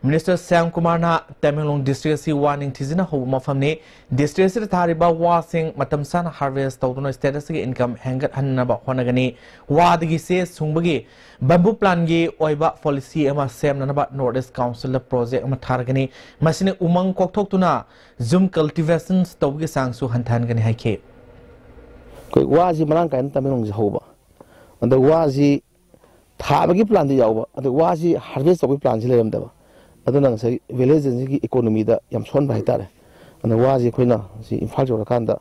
ꯃꯤꯅꯤꯁꯇꯔ ꯁ꯭ꯌꯥꯝ ꯀꯨꯃꯥꯔꯅ ꯇꯃꯦꯡꯂꯣꯡ ꯗꯤꯁꯇ꯭ꯔꯤꯛ ꯑꯁꯤ ꯋꯥ ꯅꯤꯡꯊꯤꯖꯅ ꯍꯧꯕ ꯃꯐꯝꯅꯤ, ꯗꯤꯁꯇ꯭ꯔꯤꯛ ꯑꯁꯤꯗ ꯊꯥꯔꯤꯕ ꯋꯥꯁꯤꯡ ꯃꯇꯝ ꯆꯥꯅ ꯍꯥꯔꯚꯦꯁ ꯇꯧꯗꯨꯅ ꯁ꯭ꯇꯦꯠ ꯑꯁꯤꯒꯤ ꯏꯟꯀꯝ ꯍꯦꯟꯒꯠꯍꯟꯅꯕ ꯍꯣꯠꯅꯒꯅꯤ꯫ ꯋꯥꯗꯒꯤ ꯆꯦ ꯁꯨꯡꯕꯒꯤ ꯕꯦꯝꯕꯨ ꯄ꯭ꯂꯥꯟꯒꯤ ꯑꯣꯏꯕ ꯄꯣꯂꯤꯁꯤ ꯑꯃ ꯁꯦꯝꯅꯅꯕ ꯅꯣꯔꯠ ꯏꯁ ꯀꯥꯎꯟꯁꯤꯜꯗ ꯄ꯭ꯔꯣꯖꯦꯛ ꯑꯃ ꯊꯥꯔꯒꯅꯤ꯫ ꯃꯁꯤꯅ ꯎꯃꯪ ꯀꯣꯛꯊꯣꯛꯇꯨꯅ ꯖꯨꯝ ꯀꯜꯇꯤꯚꯦꯁꯟ ꯇꯧꯕꯒꯤ ꯆꯥꯡꯁꯨ ꯍꯟꯊꯍꯟꯒꯅꯤ ꯍꯥꯏꯈꯤ꯫ ꯑꯩꯈꯣꯏ ꯋꯥꯁꯤ ꯃꯔꯥꯡ ꯀꯥꯏꯅ ꯇꯃꯦꯡꯂꯣꯡꯁꯤ ꯍꯧꯕ, ꯑꯗ ꯋꯥꯁꯤ ꯊꯥꯕꯒꯤ ꯄ꯭ꯂꯥꯟꯗꯤ ꯌꯥꯎꯕ, ꯑꯗ ꯋꯥꯁꯤ ꯍꯥꯔꯚꯦꯁ ꯇꯧꯕꯒꯤ ꯄ꯭ꯂꯥꯟꯁꯤ ꯂꯩꯔꯝꯗꯕ, ꯑꯗꯨꯅ ꯉꯁꯥꯏ ꯚꯤꯂꯦꯖꯁꯤꯡꯁꯤꯒꯤ ꯏꯀꯣꯅꯣꯃꯤꯗ ꯌꯥꯝ ꯁꯣꯟꯕ ꯍꯥꯏꯇꯥꯔꯦ꯫ ꯑꯗꯨꯅ ꯋꯥꯁꯤ ꯑꯩꯈꯣꯏꯅ ꯁꯤ ꯏꯝꯐꯥꯜ ꯌꯧꯔꯀꯥꯟꯗ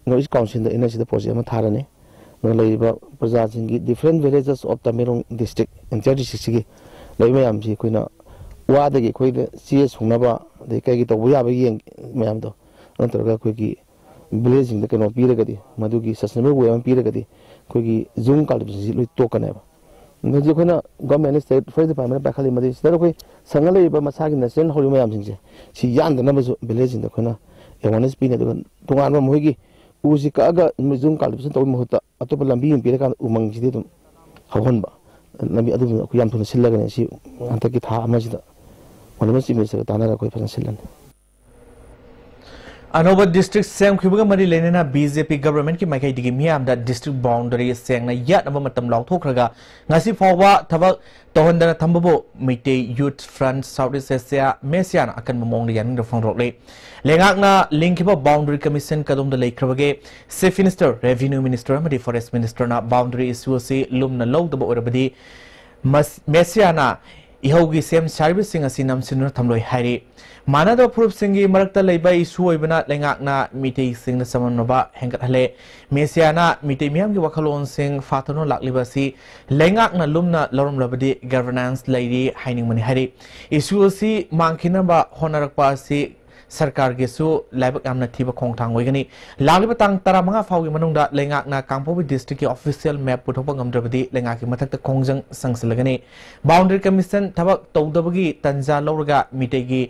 ꯅꯣꯔꯠ ꯏꯁ ꯀꯥꯎꯟꯁꯤꯜꯗ ꯑꯩꯅ ꯁꯤꯗ ꯄ꯭ꯔꯣꯖꯦꯛ ꯑꯃ ꯊꯥꯔꯅꯤ꯫ ꯑꯗꯨꯅ ꯂꯩꯔꯤꯕ ꯄ꯭ꯔꯖꯥꯁꯤꯡꯒꯤ different villages of Tamenglong district, entire district ꯁꯤꯒꯤ ꯂꯩꯕ ꯃꯌꯥꯝꯁꯤ ꯑꯩꯈꯣꯏꯅ ꯋꯥꯗꯒꯤ ꯑꯩꯈꯣꯏꯗ ꯆꯦ ꯁꯨꯡꯅꯕ, ꯑꯗꯩ ꯀꯩꯒꯤ ꯇꯧꯕ ꯌꯥꯕ ꯌꯦꯡ ꯃꯌꯥꯝꯗꯣ, ꯅꯠꯇ꯭ꯔꯒ ꯑꯩꯈꯣꯏꯒꯤ ꯚꯤꯂꯦꯖꯁꯤꯡꯗ ꯀꯩꯅꯣ ꯄꯤꯔꯒꯗꯤ, ꯃꯗꯨꯒꯤ sustainable way ꯑꯃ ꯄꯤꯔꯒꯗꯤ, ꯑꯩꯈꯣꯏꯒꯤ ꯖꯨꯝ ꯀꯜꯇꯤꯚꯦꯁꯟꯁꯤ ꯂꯣꯏ ꯇꯣꯛꯀꯅꯦꯕ꯫ ꯍꯧꯖꯤꯛ ꯑꯩꯈꯣꯏꯅ ꯒꯚꯔꯟꯃꯦꯟꯅ ꯁ꯭ꯇꯦꯠ ꯐꯣꯔꯦꯁ ꯗꯤꯄꯥꯔꯠꯃꯦꯟꯅ ꯄꯥꯏꯈꯠꯂꯤ, ꯃꯗꯨ ꯁꯤꯗ ꯑꯩꯈꯣꯏ ꯁꯪꯉ ꯂꯩꯔꯤꯕ ꯃꯁꯥꯒꯤ ꯅꯦꯆꯔꯦꯜ ꯍꯧꯔꯤꯕ ꯃꯌꯥꯝꯁꯤꯡꯁꯦ ꯁꯤ ꯌꯥꯟꯗꯅꯕꯁꯨ ꯚꯤꯂꯦꯖꯁꯤꯡꯗ ꯑꯩꯈꯣꯏꯅ ꯑꯦꯋꯥꯔꯅꯦꯁ ꯄꯤꯅꯤ꯫ ꯑꯗꯨꯒ ꯇꯣꯉꯥꯟꯕ ꯃꯈꯣꯏꯒꯤ ꯎꯁꯤ ꯀꯛꯑꯒ ꯖꯨꯝ ꯀꯜꯇꯤꯚꯦꯁꯟ ꯇꯧꯕꯒꯤ ꯃꯍꯨꯠꯇ ꯑꯇꯣꯞꯄ ꯂꯝꯕꯤ ꯑꯃ ꯄꯤꯔꯀꯥꯟꯗ ꯎꯃꯪꯁꯤꯗꯤ ꯑꯗꯨꯝ ꯍꯧꯍꯟꯕ, ꯂꯝꯕꯤ ꯑꯗꯨꯗꯨꯅ ꯑꯩꯈꯣꯏ ꯌꯥꯝ ꯊꯨꯅ ꯁꯤꯜꯂꯒꯅꯤ꯫ ꯁꯤ ꯍꯟꯗꯛꯀꯤ ꯊꯥ ꯑꯃꯁꯤꯗ ꯑꯣꯅꯔꯦꯕꯜ ꯆꯤꯐ ꯃꯤꯅꯤꯁꯇꯔꯒ ꯇꯥꯟꯅꯔꯒ ꯑꯩꯈꯣꯏ ꯐꯖꯅ ꯁꯤꯜꯂꯅꯤ꯫ ꯑꯅꯧꯕ ꯗꯤꯁꯇ꯭ꯔꯤꯛ ꯁꯦꯝꯈꯤꯕꯒ ꯃꯔꯤ ꯂꯩꯅꯅ ꯕꯤ ꯖꯦ ꯄꯤ ꯒꯚꯔꯟꯃꯦꯟꯠꯀꯤ ꯃꯥꯏꯀꯩꯗꯒꯤ ꯃꯤꯌꯥꯝꯗ ꯗꯤꯁꯇ꯭ꯔꯤꯛ ꯕꯥꯎꯟꯗꯔꯤ ꯁꯦꯡꯅ ꯌꯥꯠꯅꯕ ꯃꯇꯝ ꯂꯥꯎꯊꯣꯛꯈ꯭ꯔꯒ ꯉꯁꯤ ꯐꯥꯎꯕ ꯊꯕꯛ ꯇꯧꯍꯟꯗꯅ ꯊꯝꯕꯕꯨ Meitei youth front south east Asia, ꯃꯦꯁꯤꯌꯥꯅ ꯑꯀꯟꯕ ꯃꯑꯣꯡꯗ ꯌꯥꯅꯤꯡꯗꯕ ꯐꯣꯡꯗꯣꯔꯛꯂꯤ꯫ ꯂꯩꯉꯥꯛꯅ ꯂꯤꯡꯈꯤꯕ ꯕꯥꯎꯟꯗꯔꯤ ꯀꯃꯤꯁꯟ ꯀꯗꯣꯝꯗ ꯂꯩꯈ꯭ꯔꯕꯒꯦ? ꯆꯤꯐ ꯃꯤꯅꯤꯁꯇꯔ, ꯔꯦꯚꯤꯅ꯭ꯌꯨ ꯃꯤꯅꯤꯁꯇꯔ ꯑꯃꯗꯤ ꯐꯣꯔꯦꯁ ꯃꯤꯅꯤꯁꯇꯔꯅ ꯕꯥꯎꯟꯗꯔꯤ ꯏꯁꯨ ꯑꯁꯤ ꯂꯨꯝꯅ ꯂꯧꯗꯕ ꯑꯣꯏꯔꯕꯗꯤ ꯃꯁ-, ꯃꯦꯁꯤꯌꯥꯅ ꯏꯍꯧꯒꯤ ꯁꯦꯝ ꯁꯥꯔꯤꯕꯁꯤꯡ ꯑꯁꯤ ꯅꯝꯁꯤꯟꯗꯨꯅ ꯊꯝꯂꯣꯏ ꯍꯥꯏꯔꯤ꯫ ꯃꯥꯟꯅꯗꯕ ꯐꯨꯔꯨꯞꯁꯤꯡꯒꯤ ꯃꯔꯛꯇ ꯂꯩꯕ ꯏꯁꯨ ꯑꯣꯏꯕꯅ ꯂꯩꯉꯥꯛꯅ ꯃꯤꯇꯩꯁꯤꯡꯗ ꯆꯃꯝꯅꯕ ꯍꯦꯟꯒꯠꯍꯜꯂꯦ꯫ ꯃꯦꯁꯤꯌꯥꯅ ꯃꯤꯇꯩ ꯃꯤꯌꯥꯝꯒꯤ ꯋꯥꯈꯜꯂꯣꯟꯁꯤꯡ ꯐꯥꯊꯗꯨꯅ ꯂꯥꯛꯂꯤꯕ ꯑꯁꯤ ꯂꯩꯉꯥꯛꯅ ꯂꯨꯝꯅ ꯂꯧꯔꯝꯂꯕꯗꯤ ꯒꯚꯔꯅꯦꯟꯁ ꯂꯩꯔꯤ ꯍꯥꯏꯅꯤꯡꯕꯅꯤ ꯍꯥꯏꯔꯤ꯫ ꯏꯁꯨ ꯑꯁꯤ ꯃꯥꯡꯈꯤꯅꯕ ꯍꯣꯠꯅꯔꯛꯄ ꯑꯁꯤ ꯁꯔꯀꯥꯔꯒꯤꯁꯨ ꯂꯥꯏꯕꯛ ꯌꯥꯝꯅ ꯊꯤꯕ ꯈꯣꯡꯊꯥꯡ ꯑꯣꯏꯒꯅꯤ꯫ ꯂꯥꯛꯂꯤꯕ ꯇꯥꯡ ꯇꯔꯥꯃꯉꯥ ꯐꯥꯎꯒꯤ ꯃꯅꯨꯡꯗ ꯂꯩꯉꯥꯛꯅ ꯀꯥꯡꯄꯣꯛꯄꯤ district ꯀꯤ official map ꯄꯨꯊꯣꯛꯄ ꯉꯝꯗ꯭ꯔꯕꯗꯤ ꯂꯩꯉꯥꯛꯀꯤ ꯃꯊꯛꯇ ꯈꯣꯡꯖꯪ ꯁꯪꯁꯤꯜꯂꯒꯅꯤ꯫ Boundary Commission ꯊꯕꯛ ꯇꯧꯗꯕꯒꯤ ꯇꯟꯖꯥ ꯂꯧꯔꯒ ꯃꯤꯇꯩꯒꯤ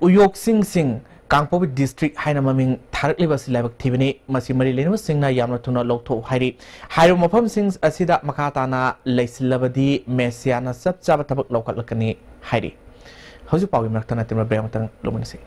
ꯎꯌꯣꯛꯁꯤꯡꯁꯤꯡ ꯀꯥꯡꯄꯣꯛꯄꯤ district ꯍꯥꯏꯅ ꯃꯃꯤꯡ ꯊꯥꯔꯛꯂꯤꯕ ꯑꯁꯤ ꯂꯥꯏꯕꯛ ꯊꯤꯕꯅꯤ꯫ ꯃꯁꯤ ꯃꯔꯤ ꯂꯩꯅꯕꯁꯤꯡꯅ ꯌꯥꯝꯅ ꯊꯨꯅ ꯂꯧꯊꯣꯛꯎ ꯍꯥꯏꯔꯤ꯫ ꯍꯥꯏꯔꯤꯕ ꯃꯐꯝꯁꯤꯡ ꯑꯁꯤꯗ ꯃꯈꯥ ꯇꯥꯅ ꯂꯩꯁꯤꯜꯂꯕꯗꯤ ꯃꯦꯁꯤꯌꯥꯅ ꯆꯞ ꯆꯥꯕ ꯊꯕꯛ ꯂꯧꯈꯠꯂꯛꯀꯅꯤ ꯍꯥꯏꯔꯤ꯫ ꯍꯧꯖꯤꯛ ꯄꯥꯎꯒꯤ ꯃꯔꯛꯇ ꯅꯠꯇꯦ, break ꯑꯃꯇꯪ ꯂꯧꯃꯤꯟꯅꯁꯤ꯫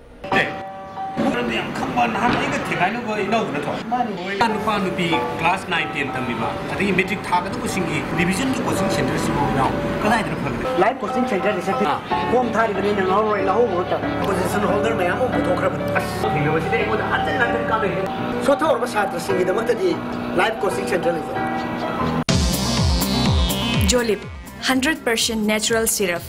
ꯃꯔꯝꯗꯤ ꯌꯥꯝ ꯈꯪꯕ, ꯅꯍꯥꯟ ꯑꯩꯒ ꯊꯦꯡꯒꯥꯏꯅꯕ ꯏꯅꯥꯎꯗꯨ ꯅꯠꯇ꯭ꯔꯣ? ꯃꯥꯅꯤ꯫ ꯍꯣꯏ, ꯅꯨꯄꯥ ꯅꯨꯄꯤ class nine ten ꯇꯝꯃꯤꯕ, ꯑꯗꯒꯤ matric ꯊꯥꯒꯗꯧꯕꯁꯤꯡꯒꯤ revision ꯒꯤ coaching centre ꯁꯤꯕꯨ ꯌꯥꯎ-, ꯀꯗꯥꯏꯗꯅ ꯐꯒꯗꯒꯦ? Live coaching centre ꯗ ꯆꯠꯄꯤ꯫ ꯑꯥ꯫ Form ꯊꯥꯔꯤꯕꯅꯤꯅ ꯉꯥꯎꯔꯣꯏ, ꯂꯧꯍꯧꯕ ꯅꯠꯇ꯭ꯔꯥ? Position holder ꯃꯌꯥꯝ ꯑꯃ ꯄꯨꯊꯣꯛꯈ꯭ꯔꯕꯅꯤ꯫ ꯑꯁ, ꯊꯦꯡꯅꯕꯁꯤꯗ ꯑꯩꯉꯣꯟꯗ ꯍꯟꯖꯤꯟ ꯍꯟꯖꯤꯟ ꯀꯥꯞꯂꯛꯏ꯫ ꯁꯣꯠꯊꯍꯧꯔꯕ ꯁꯥꯇ꯭ꯔꯁꯤꯡꯒꯤꯗꯃꯛꯇꯗꯤ live coaching centre ꯂꯩꯖꯩ꯫ ꯖꯣꯂꯤꯞ, hundred percent natural syrup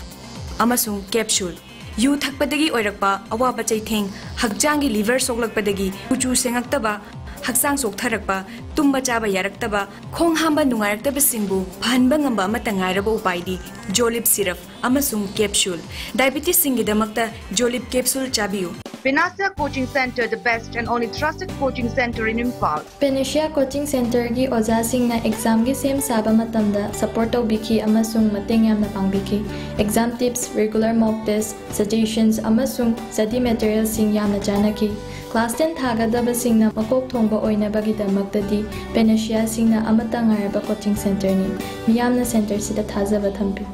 ꯑꯃꯁꯨꯡ capsule꯫ ꯌꯨ ꯊꯛꯄꯗꯒꯤ ꯑꯣꯏꯔꯛꯄ ꯑꯋꯥꯕ ꯆꯩꯊꯦꯡ, ꯍꯛꯆꯥꯡꯒꯤ liver ꯁꯣꯛꯂꯛꯄꯗꯒꯤ ꯀꯨꯆꯨ ꯁꯦꯡꯉꯛꯇꯕ, ꯍꯛꯆꯥꯡ ꯆꯣꯛꯊꯔꯛꯄ, ꯇꯨꯝꯕ ꯆꯥꯕ ꯌꯥꯔꯛꯇꯕ, ꯈꯣꯡ ꯍꯥꯝꯕ ꯅꯨꯡꯉꯥꯏꯔꯛꯇꯕꯁꯤꯡꯕꯨ ꯐꯍꯟꯕ ꯉꯝꯕ ꯑꯃꯠꯇ ꯉꯥꯏꯔꯕ ꯎꯄꯥꯏꯗꯤ ꯖꯣꯂꯤꯞ syrup ꯑꯃꯁꯨꯡ capsule꯫ Diabetes ꯁꯤꯡꯒꯤꯗꯃꯛꯇ ꯖꯣꯂꯤꯞ capsule ꯆꯥꯕꯤꯌꯨ꯫ Panacea Coaching Centre, the best and only trusted coaching centre in Imphal. Panacea Coaching Centre ꯒꯤ ꯑꯣꯖꯥꯁꯤꯡꯅ exam ꯒꯤ ꯁꯦꯝ ꯁꯥꯕ ꯃꯇꯝꯗ support ꯇꯧꯕꯤꯈꯤ ꯑꯃꯁꯨꯡ ꯃꯇꯦꯡ ꯌꯥꯝꯅ ꯄꯥꯡꯕꯤꯈꯤ꯫ Exam tips, regular mock test, suggestions ꯑꯃꯁꯨꯡ study material ꯁꯤꯡ ꯌꯥꯝꯅ ꯆꯥꯟꯅꯈꯤ꯫ Class ten ꯊꯥꯒꯗꯕꯁꯤꯡꯅ ꯃꯀꯣꯛ ꯊꯣꯡꯕ ꯑꯣꯏꯅꯕꯒꯤꯗꯃꯛꯇꯗꯤ Panacea ꯁꯤꯡꯅ ꯑꯃꯠꯇ ꯉꯥꯏꯔꯕ coaching centre ꯅꯤ꯫ ꯃꯤꯌꯥꯝꯅ centre ꯁꯤꯗ ꯊꯥꯖꯕ ꯊꯝꯕꯤꯌꯨ꯫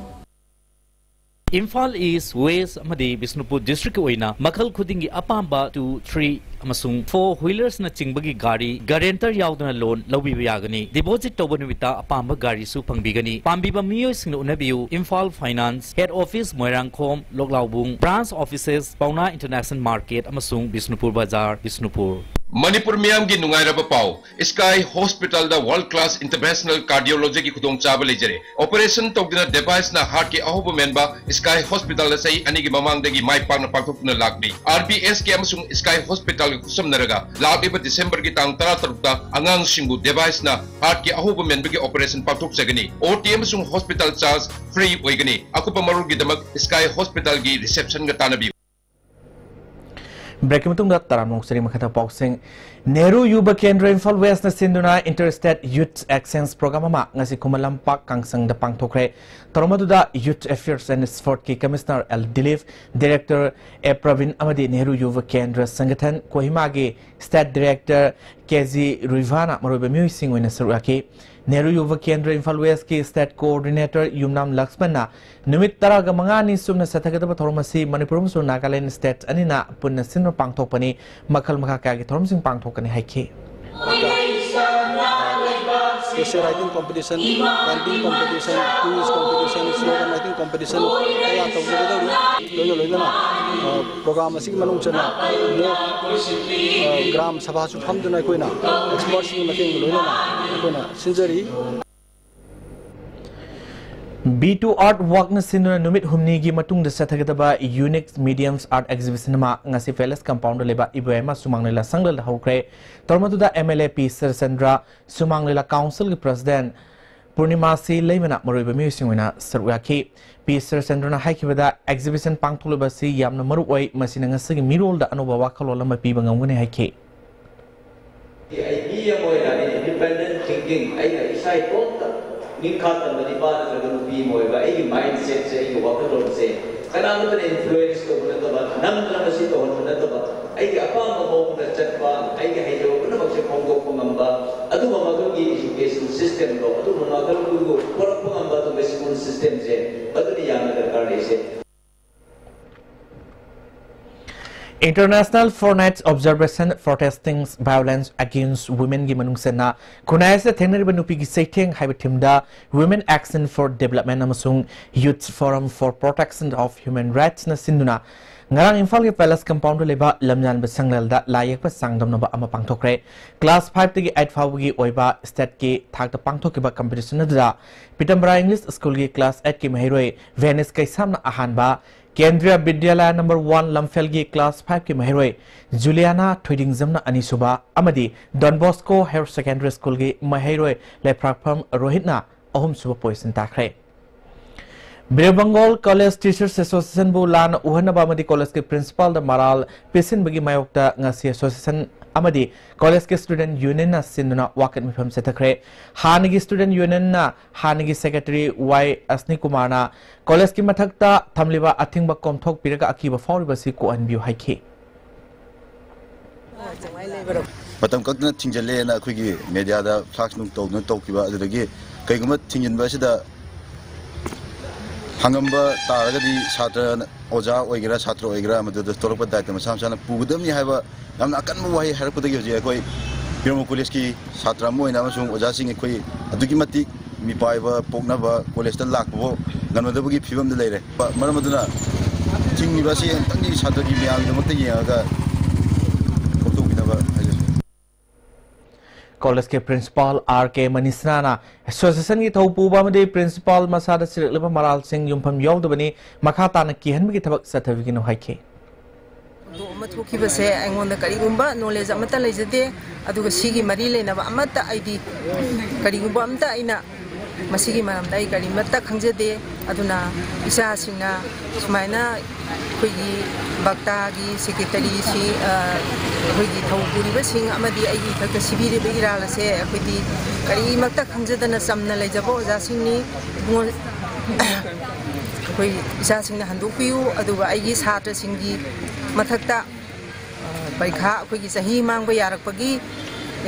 ꯏꯝꯐꯥꯜ ꯏꯁ꯭ꯠ, ꯋꯦꯁ꯭ꯠ ꯑꯃꯗꯤ ꯕꯤꯁꯅꯨꯄꯨꯔ district ꯀꯤ ꯑꯣꯏꯅ ꯃꯈꯜ ꯈꯨꯗꯤꯡꯒꯤ ꯑꯄꯥꯝꯕ two, three ꯑꯃꯁꯨꯡ four wheelers ꯅꯆꯤꯡꯕꯒꯤ ꯒꯥꯔꯤ guarantor ꯌꯥꯎꯗꯅ loan ꯂꯧꯕꯤꯕ ꯌꯥꯒꯅꯤ꯫ Deposit ꯇꯧꯕ ꯅꯨꯃꯤꯠꯇ ꯑꯄꯥꯝꯕ ꯒꯥꯔꯤꯁꯨ ꯐꯪꯕꯤꯒꯅꯤ꯫ ꯄꯥꯝꯕꯤꯕ ꯃꯤꯑꯣꯏꯁꯤꯡꯅ ꯎꯅꯕꯤꯌꯨ, Imphal Finance, head office Moirangkhom, ꯂꯣꯛꯂꯥꯎꯕꯨꯡ, branch offices ꯄꯥꯎꯅꯥ International Market ꯑꯃꯁꯨꯡ ꯕꯤꯁꯅꯨꯄꯨꯔ ꯕꯖꯥꯔ, ꯕꯤꯁꯅꯨꯄꯨꯔ꯫ ꯃꯅꯤꯄꯨꯔ ꯃꯤꯌꯥꯝꯒꯤ ꯅꯨꯡꯉꯥꯏꯔꯕ ꯄꯥꯎ, Sky Hospital ꯗ world class international cardiology ꯒꯤ ꯈꯨꯗꯣꯡꯆꯥꯕ ꯂꯩꯖꯔꯦ꯫ Operation ꯇꯧꯗꯨꯅ device ꯅ heart ꯀꯤ ꯑꯍꯧꯕ ꯃꯦꯟꯕ Sky Hospital ꯗ ꯆꯍꯤ ꯑꯅꯤꯒꯤ ꯃꯃꯥꯡꯗꯒꯤ ꯃꯥꯏ ꯄꯥꯛꯅ ꯄꯥꯡꯊꯣꯛꯇꯨꯅ ꯂꯥꯛꯂꯤ꯫ R B S K ꯑꯃꯁꯨꯡ Sky Hospital ꯒ ꯈꯨꯠꯁꯝꯅꯔꯒ ꯂꯥꯛꯂꯤꯕ December ꯒꯤ ꯇꯥꯡ ꯇꯔꯥꯇꯔꯨꯛꯇ ꯑꯉꯥꯡꯁꯤꯡꯕꯨ device ꯅ heart ꯀꯤ ꯑꯍꯧꯕ ꯃꯦꯟꯕꯒꯤ operation ꯄꯥꯡꯊꯣꯛꯆꯒꯅꯤ꯫ O T ꯑꯃꯁꯨꯡ hospital charge free ꯑꯣꯏꯒꯅꯤ꯫ ꯑꯀꯨꯞꯄ ꯃꯔꯣꯜꯒꯤꯗꯃꯛ Sky Hospital ꯒꯤ reception ꯒ ꯇꯥꯟꯅꯕꯤꯌꯨ꯫ ꯕ꯭ꯔꯦꯛꯀꯤ ꯃꯇꯨꯡꯗ ꯇꯔꯥꯃꯨꯛ ꯁꯔꯤ ꯃꯈꯥꯗ ꯄꯥꯎꯁꯤꯡ꯫ ꯅꯦꯍꯔꯨ ꯌꯨꯕ ꯀꯦꯟꯗ꯭ꯔ ꯏꯝꯐꯥꯜ ꯋꯦꯁꯅ ꯁꯤꯟꯗꯨꯅ Inter State Youth Exchange Program ꯑꯃ ꯉꯁꯤ ꯈꯨꯃꯟ ꯂꯝꯄꯥꯛ ꯀꯥꯡꯁꯪꯗ ꯄꯥꯡꯊꯣꯛꯈ꯭ꯔꯦ꯫ ꯊꯧꯔꯝ ꯑꯗꯨꯗ Youth Affairs and Sportꯀꯤ Commissioner L Dilip, Director ꯑꯦ ꯄ꯭ꯔꯕꯤꯟ ꯑꯃꯗꯤ ꯅꯦꯍꯔꯨ ꯌꯨꯕ ꯀꯦꯟꯗ꯭ꯔ ꯁꯪꯒꯊꯟ ꯀꯣꯍꯤꯃꯥꯒꯤ State Director ꯀꯦ ꯖꯤ ꯔꯨꯏꯚꯥꯅ ꯃꯔꯨꯑꯣꯏꯕ ꯃꯤꯑꯣꯏꯁꯤꯡ ꯑꯣꯏꯅ ꯁꯔꯨꯛ ꯌꯥꯈꯤ꯫ ꯅꯦꯍꯔꯨ ꯌꯨꯕ ꯀꯦꯟꯗ꯭ꯔ ꯏꯝꯐꯥꯜ ꯋꯦꯁꯀꯤ State Coordinator ꯌꯨꯝꯅꯥꯝ ꯂꯛꯁꯃꯟꯅ ꯅꯨꯃꯤꯠ ꯇꯔꯥꯒ ꯃꯉꯥꯅꯤ ꯆꯨꯞꯅ ꯆꯠꯊꯒꯗꯕ ꯊꯧꯔꯝ ꯑꯁꯤ ꯃꯅꯤꯄꯨꯔ ꯑꯃꯁꯨꯡ ꯅꯥꯒꯥꯂꯦꯟ state ꯑꯅꯤꯅ ꯄꯨꯟꯅ ꯁꯤꯟꯕ ꯄꯥꯡꯊꯣꯛꯄꯅꯤ, ꯃꯈꯜ ꯃꯈꯥ ꯀꯌꯥꯒꯤ ꯊꯧꯔꯝꯁꯤꯡ ꯄꯥꯡꯊꯣꯛꯀꯅꯤ ꯍꯥꯏꯈꯤ꯫ Essay writing competition, painting competition, quiz competition, slogan writing competition ꯀꯌꯥ ꯇꯧꯖꯒꯗꯧꯔꯤ꯫ ꯂꯣꯏꯅ ꯂꯣꯏꯅꯅ, ꯑ, program ꯑꯁꯤꯒꯤ ꯃꯅꯨꯡ ꯆꯟꯅ mock, ꯑ, ꯒ꯭ꯔꯥꯝ ꯁꯚꯥꯁꯨ ꯐꯝꯗꯨꯅ ꯑꯩꯈꯣꯏꯅ expertꯁꯤꯡꯒꯤ ꯃꯇꯦꯡ ꯂꯣꯏꯅꯅ ꯑꯩꯈꯣꯏꯅ ꯁꯤꯟꯖꯔꯤ꯫ B two Art Walkꯅ ꯁꯤꯟꯗꯨꯅ ꯅꯨꯃꯤꯠ ꯍꯨꯝꯅꯤꯒꯤ ꯃꯇꯨꯡꯗ ꯆꯠꯊꯒꯗꯕ Unique Mediums Art Exhibition ꯑꯃ ꯉꯁꯤ Palace Compoundꯗ ꯂꯩꯕ ꯏꯕꯣꯌꯥꯏꯃ ꯁꯨꯃꯥꯡ ꯂꯤꯂꯥ ꯁꯪꯂꯦꯜꯗ ꯍꯧꯈ꯭ꯔꯦ꯫ ꯊꯧꯔꯝ ꯑꯗꯨꯗ M L A ꯄꯤ ꯁꯔꯆꯟꯗ꯭ꯔ, ꯁꯨꯃꯥꯡ ꯂꯤꯂꯥ Councilꯒꯤ President ꯄꯨꯔꯅꯤꯃꯥ ꯁꯤ ꯂꯩꯃꯅ ꯃꯔꯨꯑꯣꯏꯕ ꯃꯤꯑꯣꯏꯁꯤꯡ ꯑꯣꯏꯅ ꯁꯔꯨꯛ ꯌꯥꯈꯤ꯫ ꯄꯤ ꯁꯔꯆꯟꯗ꯭ꯔꯅ ꯍꯥꯏꯈꯤꯕꯗ, exhibition ꯄꯥꯡꯊꯣꯛꯂꯤꯕ ꯑꯁꯤ ꯌꯥꯝꯅ ꯃꯔꯨ ꯑꯣꯏ, ꯃꯁꯤꯅ ꯉꯁꯤꯒꯤ ꯃꯤꯔꯣꯜꯗ ꯑꯅꯧꯕ ꯋꯥꯈꯜꯂꯣꯟ ꯑꯃ ꯄꯤꯕ ꯉꯝꯒꯅꯤ ꯍꯥꯏꯈꯤ꯫ ꯑꯩ ꯃꯤ ꯑꯃ ꯑꯣꯏꯅ ꯑꯩꯅ independent thinking, ꯑꯩꯅ ꯏꯁꯥ ꯏꯇꯣꯝꯇ ꯅꯤꯡꯈꯥ ꯇꯝꯕ ꯅꯨꯄꯥ ꯅꯠꯇ꯭ꯔꯒ ꯅꯨꯄꯤ ꯑꯃ ꯑꯣꯏꯕ, ꯑꯩꯒꯤ mindsetꯁꯦ, ꯑꯩꯒꯤ ꯋꯥꯈꯜꯂꯣꯟꯁꯦ ꯀꯅꯥꯃꯠꯇꯅ influence ꯇꯧꯕ ꯅꯠꯇꯕ, ꯅꯝꯗꯅ ꯃꯁꯤ ꯇꯧꯍꯟꯕ ꯅꯠꯇꯕ, ꯑꯩꯒꯤ ꯑꯄꯥꯝꯕ ꯃꯑꯣꯡꯗ ꯆꯠꯄ, ꯑꯩꯒꯤ ꯍꯩꯖꯕ ꯄꯨꯝꯅꯃꯛꯁꯦ ꯐꯣꯡꯗꯣꯛꯄ ꯉꯝꯕ, ꯑꯗꯨꯒꯨꯝꯕ ꯃꯈꯜꯒꯤ education systemꯗꯣ, ꯑꯗꯨꯒꯨꯝꯕ ꯃꯈꯜꯒꯤ ꯄꯨꯔꯛꯄ ꯉꯝꯕ ꯑꯗꯨꯒꯨꯝꯕ school systemꯁꯦ, ꯃꯗꯨꯅ ꯌꯥꯝꯅ ꯗꯔꯀꯥꯔ ꯂꯩꯁꯦ꯫ International Fortnight Observation Protesting Violence Against Womenꯒꯤ ꯃꯅꯨꯡ ꯆꯟꯅ ꯈꯨꯟꯅꯥꯏ ꯑꯁꯤꯗ ꯊꯦꯡꯅꯔꯤꯕ ꯅꯨꯄꯤꯒꯤ ꯆꯩꯊꯦꯡ ꯍꯥꯏꯕ themeꯗ Women Action for Development ꯑꯃꯁꯨꯡ Youth Forum for Protection of Human Rightsꯅ ꯁꯤꯟꯗꯨꯅ ꯉꯔꯥꯡ ꯏꯝꯐꯥꯜꯒꯤ Palace Compoundꯗ ꯂꯩꯕ ꯂꯝꯌꯥꯟꯕ ꯁꯪꯂꯦꯜꯗ ꯂꯥꯏ ꯌꯦꯛꯄ ꯆꯥꯡꯗꯝꯅꯕ ꯑꯃ ꯄꯥꯡꯊꯣꯛꯈ꯭ꯔꯦ꯫ Class fiveꯇꯒꯤ eight ꯐꯥꯎꯕꯒꯤ ꯑꯣꯏꯕ stateꯀꯤ ꯊꯥꯛꯇ ꯄꯥꯡꯊꯣꯛꯈꯤꯕ competition ꯑꯗꯨꯗ ꯄꯤꯇꯝꯕꯔꯥ English Schoolꯒꯤ class eightꯀꯤ ꯃꯍꯩꯔꯣꯏ ꯚꯦꯅꯤꯁ ꯀꯩꯁꯥꯝꯅ ꯑꯍꯥꯟꯕ, ꯀꯦꯟꯗ꯭ꯔꯤꯌꯥ ꯕꯤꯗ꯭ꯌꯥꯂꯌ number one ꯂꯝꯐꯦꯜꯒꯤ class fiveꯀꯤ ꯃꯍꯩꯔꯣꯏ ꯖꯨꯂꯤꯌꯥꯅꯥ ꯊꯣꯏꯗꯤꯡꯖꯝꯅ ꯑꯅꯤꯁꯨꯕ ꯑꯃꯗꯤ Don Bosco Higher Secondary Schoolꯒꯤ ꯃꯍꯩꯔꯣꯏ ꯂꯩꯐ꯭ꯔꯥꯛꯐꯝ ꯔꯣꯍꯤꯠꯅ ꯑꯍꯨꯝꯁꯨꯕ position ꯇꯥꯈ꯭ꯔꯦ꯫ ꯕꯤꯔ ꯕꯦꯡꯒꯣꯜ ꯀꯣꯂꯦꯖ ꯇꯤꯆꯔꯁ ꯑꯦꯁꯣꯁꯤꯌꯦꯁꯟꯕꯨ ꯂꯥꯟꯅ ꯎꯍꯟꯅꯕ ꯑꯃꯗꯤ ꯀꯣꯂꯦꯖꯀꯤ ꯄ꯭ꯔꯤꯟꯁꯤꯄꯥꯜꯗ ꯃꯔꯥꯜ ꯄꯤꯁꯤꯟꯕꯒꯤ ꯃꯥꯌꯣꯛꯇ ꯉꯁꯤ ꯑꯦꯁꯣꯁꯤꯌꯦꯁꯟ ꯑꯃꯗꯤ ꯀꯣꯂꯦꯖꯀꯤ ꯁ꯭ꯇꯨꯗꯦꯟꯠ ꯌꯨꯅꯤꯌꯟꯅ ꯁꯤꯟꯗꯨꯅ ꯋꯥꯀꯠ ꯃꯤꯐꯝ ꯆꯠꯊꯈ꯭ꯔꯦ꯫ ꯍꯥꯟꯅꯒꯤ ꯁ꯭ꯇꯨꯗꯦꯟꯠ ꯌꯨꯅꯤꯌꯟꯅ ꯍꯥꯟꯅꯒꯤ ꯁꯦꯀ꯭ꯔꯦꯇꯔꯤ ꯋꯥꯏ ꯑꯁꯅꯤꯀꯨꯃꯥꯔꯅ ꯀꯣꯂꯦꯖꯀꯤ ꯃꯊꯛꯇ ꯊꯝꯂꯤꯕ ꯑꯊꯤꯡꯕ ꯀꯣꯝꯊꯣꯛꯄꯤꯔꯒ ꯑꯀꯤꯕ ꯐꯥꯎꯔꯤꯕꯁꯤ ꯀꯣꯛꯍꯟꯕꯤꯌꯨ ꯍꯥꯏꯈꯤ꯫ ꯃꯇꯝ ꯀꯛꯇꯅ ꯊꯤꯡꯖꯤꯜꯂꯦꯅ ꯑꯩꯈꯣꯏꯒꯤ ꯃꯦꯗꯤꯌꯥꯗ ꯐ꯭ꯂꯥꯛꯁ ꯅꯨꯡ ꯇꯧꯗꯨꯅ ꯇꯧꯈꯤꯕ, ꯑꯗꯨꯗꯒꯤ ꯀꯩꯒꯨꯝꯕ ꯊꯤꯡꯖꯤꯟꯕ ꯑꯁꯤꯗ ꯍꯪꯉꯝꯕ ꯇꯥꯔꯒꯗꯤ ꯁꯥꯇ꯭ꯔ ꯑꯣꯖꯥ ꯑꯣꯏꯒꯦꯔꯥ ꯁꯥꯇ꯭ꯔ ꯑꯣꯏꯒꯦꯔꯥ ꯃꯗꯨꯗ ꯊꯣꯛꯂꯛꯄ ꯗꯥꯏꯇ ꯃꯁꯥ ꯃꯁꯥꯅ ꯄꯨꯒꯗꯕꯅꯤ ꯍꯥꯏꯕ ꯌꯥꯝꯅ ꯑꯀꯟꯕ ꯋꯥꯍꯩ ꯍꯥꯏꯔꯛꯄꯗꯒꯤ ꯍꯧꯖꯤꯛ ꯑꯩꯈꯣꯏ ꯄꯤꯔꯝꯕ ꯀꯣꯂꯦꯖꯀꯤ ꯁꯥꯇ꯭ꯔ ꯑꯃ ꯑꯣꯏꯅ ꯑꯃꯁꯨꯡ ꯑꯣꯖꯥꯁꯤꯡ ꯑꯩꯈꯣꯏ ꯑꯗꯨꯛꯀꯤ ꯃꯇꯤꯛ ꯃꯤꯄꯥꯏꯕ ꯄꯣꯛꯅꯕ ꯀꯣꯂꯦꯖꯇ ꯂꯥꯛꯄꯐꯥꯎ ꯉꯝꯅꯗꯕꯒꯤ ꯐꯤꯕꯝꯗ ꯂꯩꯔꯦ꯫ ꯃꯔꯝ ꯑꯗꯨꯅ ꯊꯤꯡꯉꯤꯕ ꯑꯁꯤ ꯑꯃꯨꯛꯇꯪꯗꯤ ꯁꯥꯇ꯭ꯔꯒꯤ ꯃꯌꯥꯝꯒꯤꯗꯃꯛꯇ ꯌꯦꯡꯉꯒ ꯀꯣꯛꯊꯣꯛꯄꯤꯅꯕ ꯍꯥꯏꯖꯔꯤ꯫ ꯀꯣꯂꯦꯖꯀꯤ ꯄ꯭ꯔꯤꯟꯁꯤꯄꯥꯜ ꯑꯥꯔ ꯀꯦ ꯃꯅꯤꯁꯅꯥꯅ ꯑꯦꯁꯣꯁꯤꯌꯦꯁꯟꯒꯤ ꯊꯧ ꯄꯨꯕ ꯑꯃꯗꯤ ꯄ꯭ꯔꯤꯟꯁꯤꯄꯥꯜ ꯃꯁꯥꯗ ꯁꯤꯔꯛꯂꯤꯕ ꯃꯔꯥꯜꯁꯤꯡ ꯌꯨꯝꯐꯝ ꯌꯥꯎꯗꯕꯅꯤ, ꯃꯈꯥ ꯇꯥꯅ ꯀꯤꯍꯟꯕꯒꯤ ꯊꯕꯛ ꯆꯠꯊꯕꯤꯒꯅꯨ ꯍꯥꯏꯈꯤ꯫ ꯊꯧꯗꯣꯛ ꯑꯃ ꯊꯣꯛꯈꯤꯕꯁꯦ ꯑꯩꯉꯣꯟꯗ ꯀꯔꯤꯒꯨꯝꯕ ꯅꯣꯂꯦꯖ ꯑꯃꯠꯇ ꯂꯩꯖꯗꯦ, ꯑꯗꯨꯒ ꯁꯤꯒꯤ ꯃꯔꯤ ꯂꯩꯅꯕ ꯑꯃꯠꯇ ꯑꯩꯗꯤ ꯀꯔꯤꯒꯨꯝꯕ ꯑꯝꯇ ꯑꯩꯅ ꯃꯁꯤꯒꯤ ꯃꯔꯝꯗ ꯑꯩ ꯀꯔꯤꯃꯠꯇ ꯈꯪꯖꯗꯦ꯫ ꯑꯗꯨꯅ ꯏꯆꯥꯁꯤꯡꯅ ꯁꯨꯃꯥꯏꯅ ꯑꯩꯈꯣꯏꯒꯤ ꯕꯛꯇꯥꯒꯤ ꯁꯦꯀ꯭ꯔꯦꯇꯔꯤꯁꯤ, ꯑ, ꯑꯩꯈꯣꯏꯒꯤ ꯊꯧ ꯄꯨꯔꯤꯕꯁꯤꯡ ꯑꯃꯗꯤ ꯑꯩꯒꯤ ꯏꯊꯛꯇ ꯁꯤꯕꯤꯔꯤꯕ ꯏꯔꯥꯜ ꯑꯁꯦ ꯑꯩꯈꯣꯏꯗꯤ ꯀꯔꯤꯃꯠꯇ ꯈꯪꯖꯗꯅ ꯆꯝꯅ ꯂꯩꯖꯕ ꯑꯣꯖꯥꯁꯤꯡꯅꯤ꯫ ꯏꯕꯨꯡꯉꯣ-, ꯑꯩꯈꯣꯏ ꯏꯆꯥꯁꯤꯡꯅ ꯍꯟꯗꯣꯛꯄꯤꯌꯨ, ꯑꯗꯨꯒ ꯑꯩꯒꯤ ꯁꯥꯇ꯭ꯔꯁꯤꯡꯒꯤ ꯃꯊꯛꯇ, ꯑ, ꯄꯔꯤꯈꯥ ꯑꯩꯈꯣꯏꯒꯤ ꯆꯍꯤ ꯃꯥꯡꯕ ꯌꯥꯔꯛꯄꯒꯤ